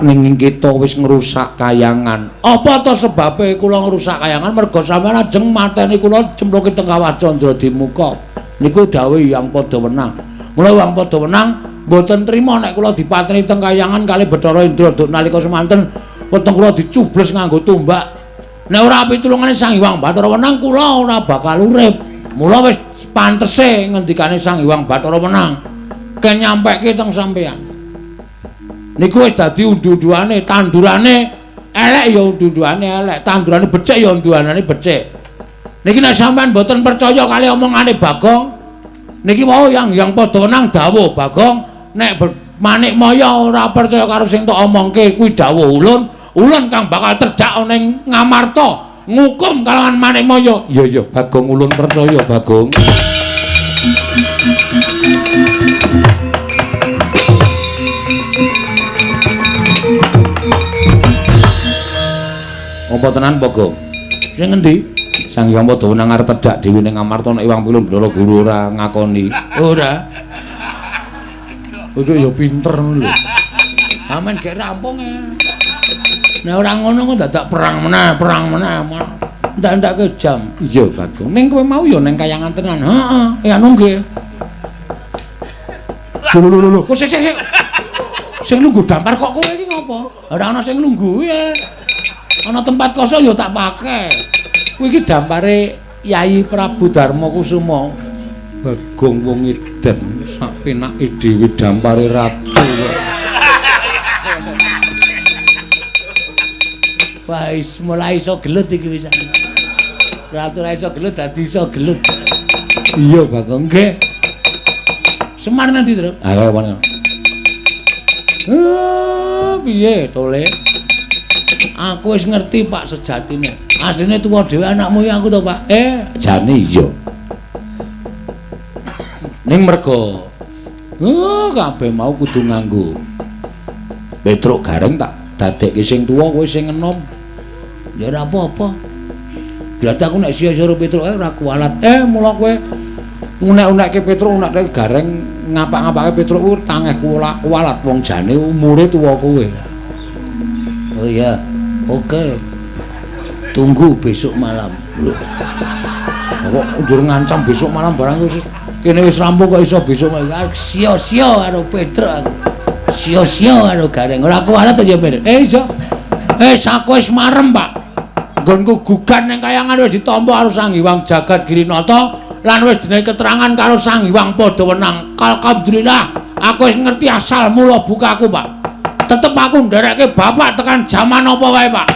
Ning kita wis ngrusak kayangan. Apa to sebabe kula ngrusak kayangan? Merga sampeyan ajeng mateni kula cemplungke teng Kawah Candra Dimuka. Niku dawuh Hyang Padha Wenang. Mula Hyang Padha Wenang mboten trima nek kula dipateni teng kayangan kalih Bathara Indra duk nalika semanten weteng kula dicubles nganggo tombak. Nek ora pitulungane Sang Hyang Bathara Wenang kula ora bakal urip. Mula wis pantese ngendikane Sang Hyang Bathara Wenang ken nyampeke teng sampeyan. Niku wis dadi undu-unduane, tandurane elek ya undu-unduane elek, tandurane becik ya unduanane becik. Niki nek sampeyan mboten percaya kali omongane Bagong, niki wau yang Padha Wenang dawuh Bagong nek Manik Maya ora percaya karo sing tok omongke kuwi dawuh ulun, ulun kang bakal terjak ana ing Ngamarta ngukum kalawan Manik Maya. Iya iya Bagong ulun percaya Bagong. Apa tenan Bagong? Sing ngendi? Sang Hyang Padha Wenang arep tedhak dhewe ning Ngamarta nek Iwang Pilun Bathara Guru ora ngakoni. Ora. Kowe ya pinter ngono lho. Amen gek rampung e. Nek ora ngono kok dadak perang meneh, perang meneh. Ndak-ndake jam. Iya Bagong. Ning kowe mau ya ning kayangan tenan. Heeh, ya anu nggih. Lho lho lho. Kok sik sik. Sing lungguh dampar kok kowe iki ngopo? Ora ana sing lungguh ya. Ana tempat kosong ya tak pakai. Kuwi iki dampare Yayi Prabu Darma Kusuma. Bagong wong edan sak penake dhewe dampare ratu. Wah, wis mulai iso gelut iki wis. Ratu ora iso gelut dadi iso gelut. Iya, Bagong. Nggih. Semar nanti, Tru. Ayo, mana? Piye tole? Aku wis ngerti, Pak, sejatine. Asline tuwa dhewe anakmu ya aku to, Pak. Jane iya. Ning merga kabeh mau kudu nganggo Petruk Gareng tak dadekke sing tuwa kowe sing enom. Ya ora apa-apa. Berarti aku nek sia-sia karo Petruk ora kualat. Mula kowe unek-unekke Petruk, unekke Gareng, ngapak-ngapake Petruk kuwi tangeh kualat wong jane umure tuwa kowe. Oh iya. Oke. Tunggu besok malam. Lho. Kok njur ngancam besok malam barang wis kene wis rampung kok iso besok malam. Sia-sia karo Petruk aku. Sia-sia karo Gareng. Ora kualat ya, Mir. Iya. Aku wis marem, Pak. Nggonku gugan ning kayangan wis ditampa karo Sang Hyang Jagat Girinata lan wis dene keterangan karo Sang Hyang Padha Wenang. Alhamdulillah, aku wis ngerti asal mula bukaku, Pak. Tetep aku nderekke bapak tekan jaman apa wae, Pak.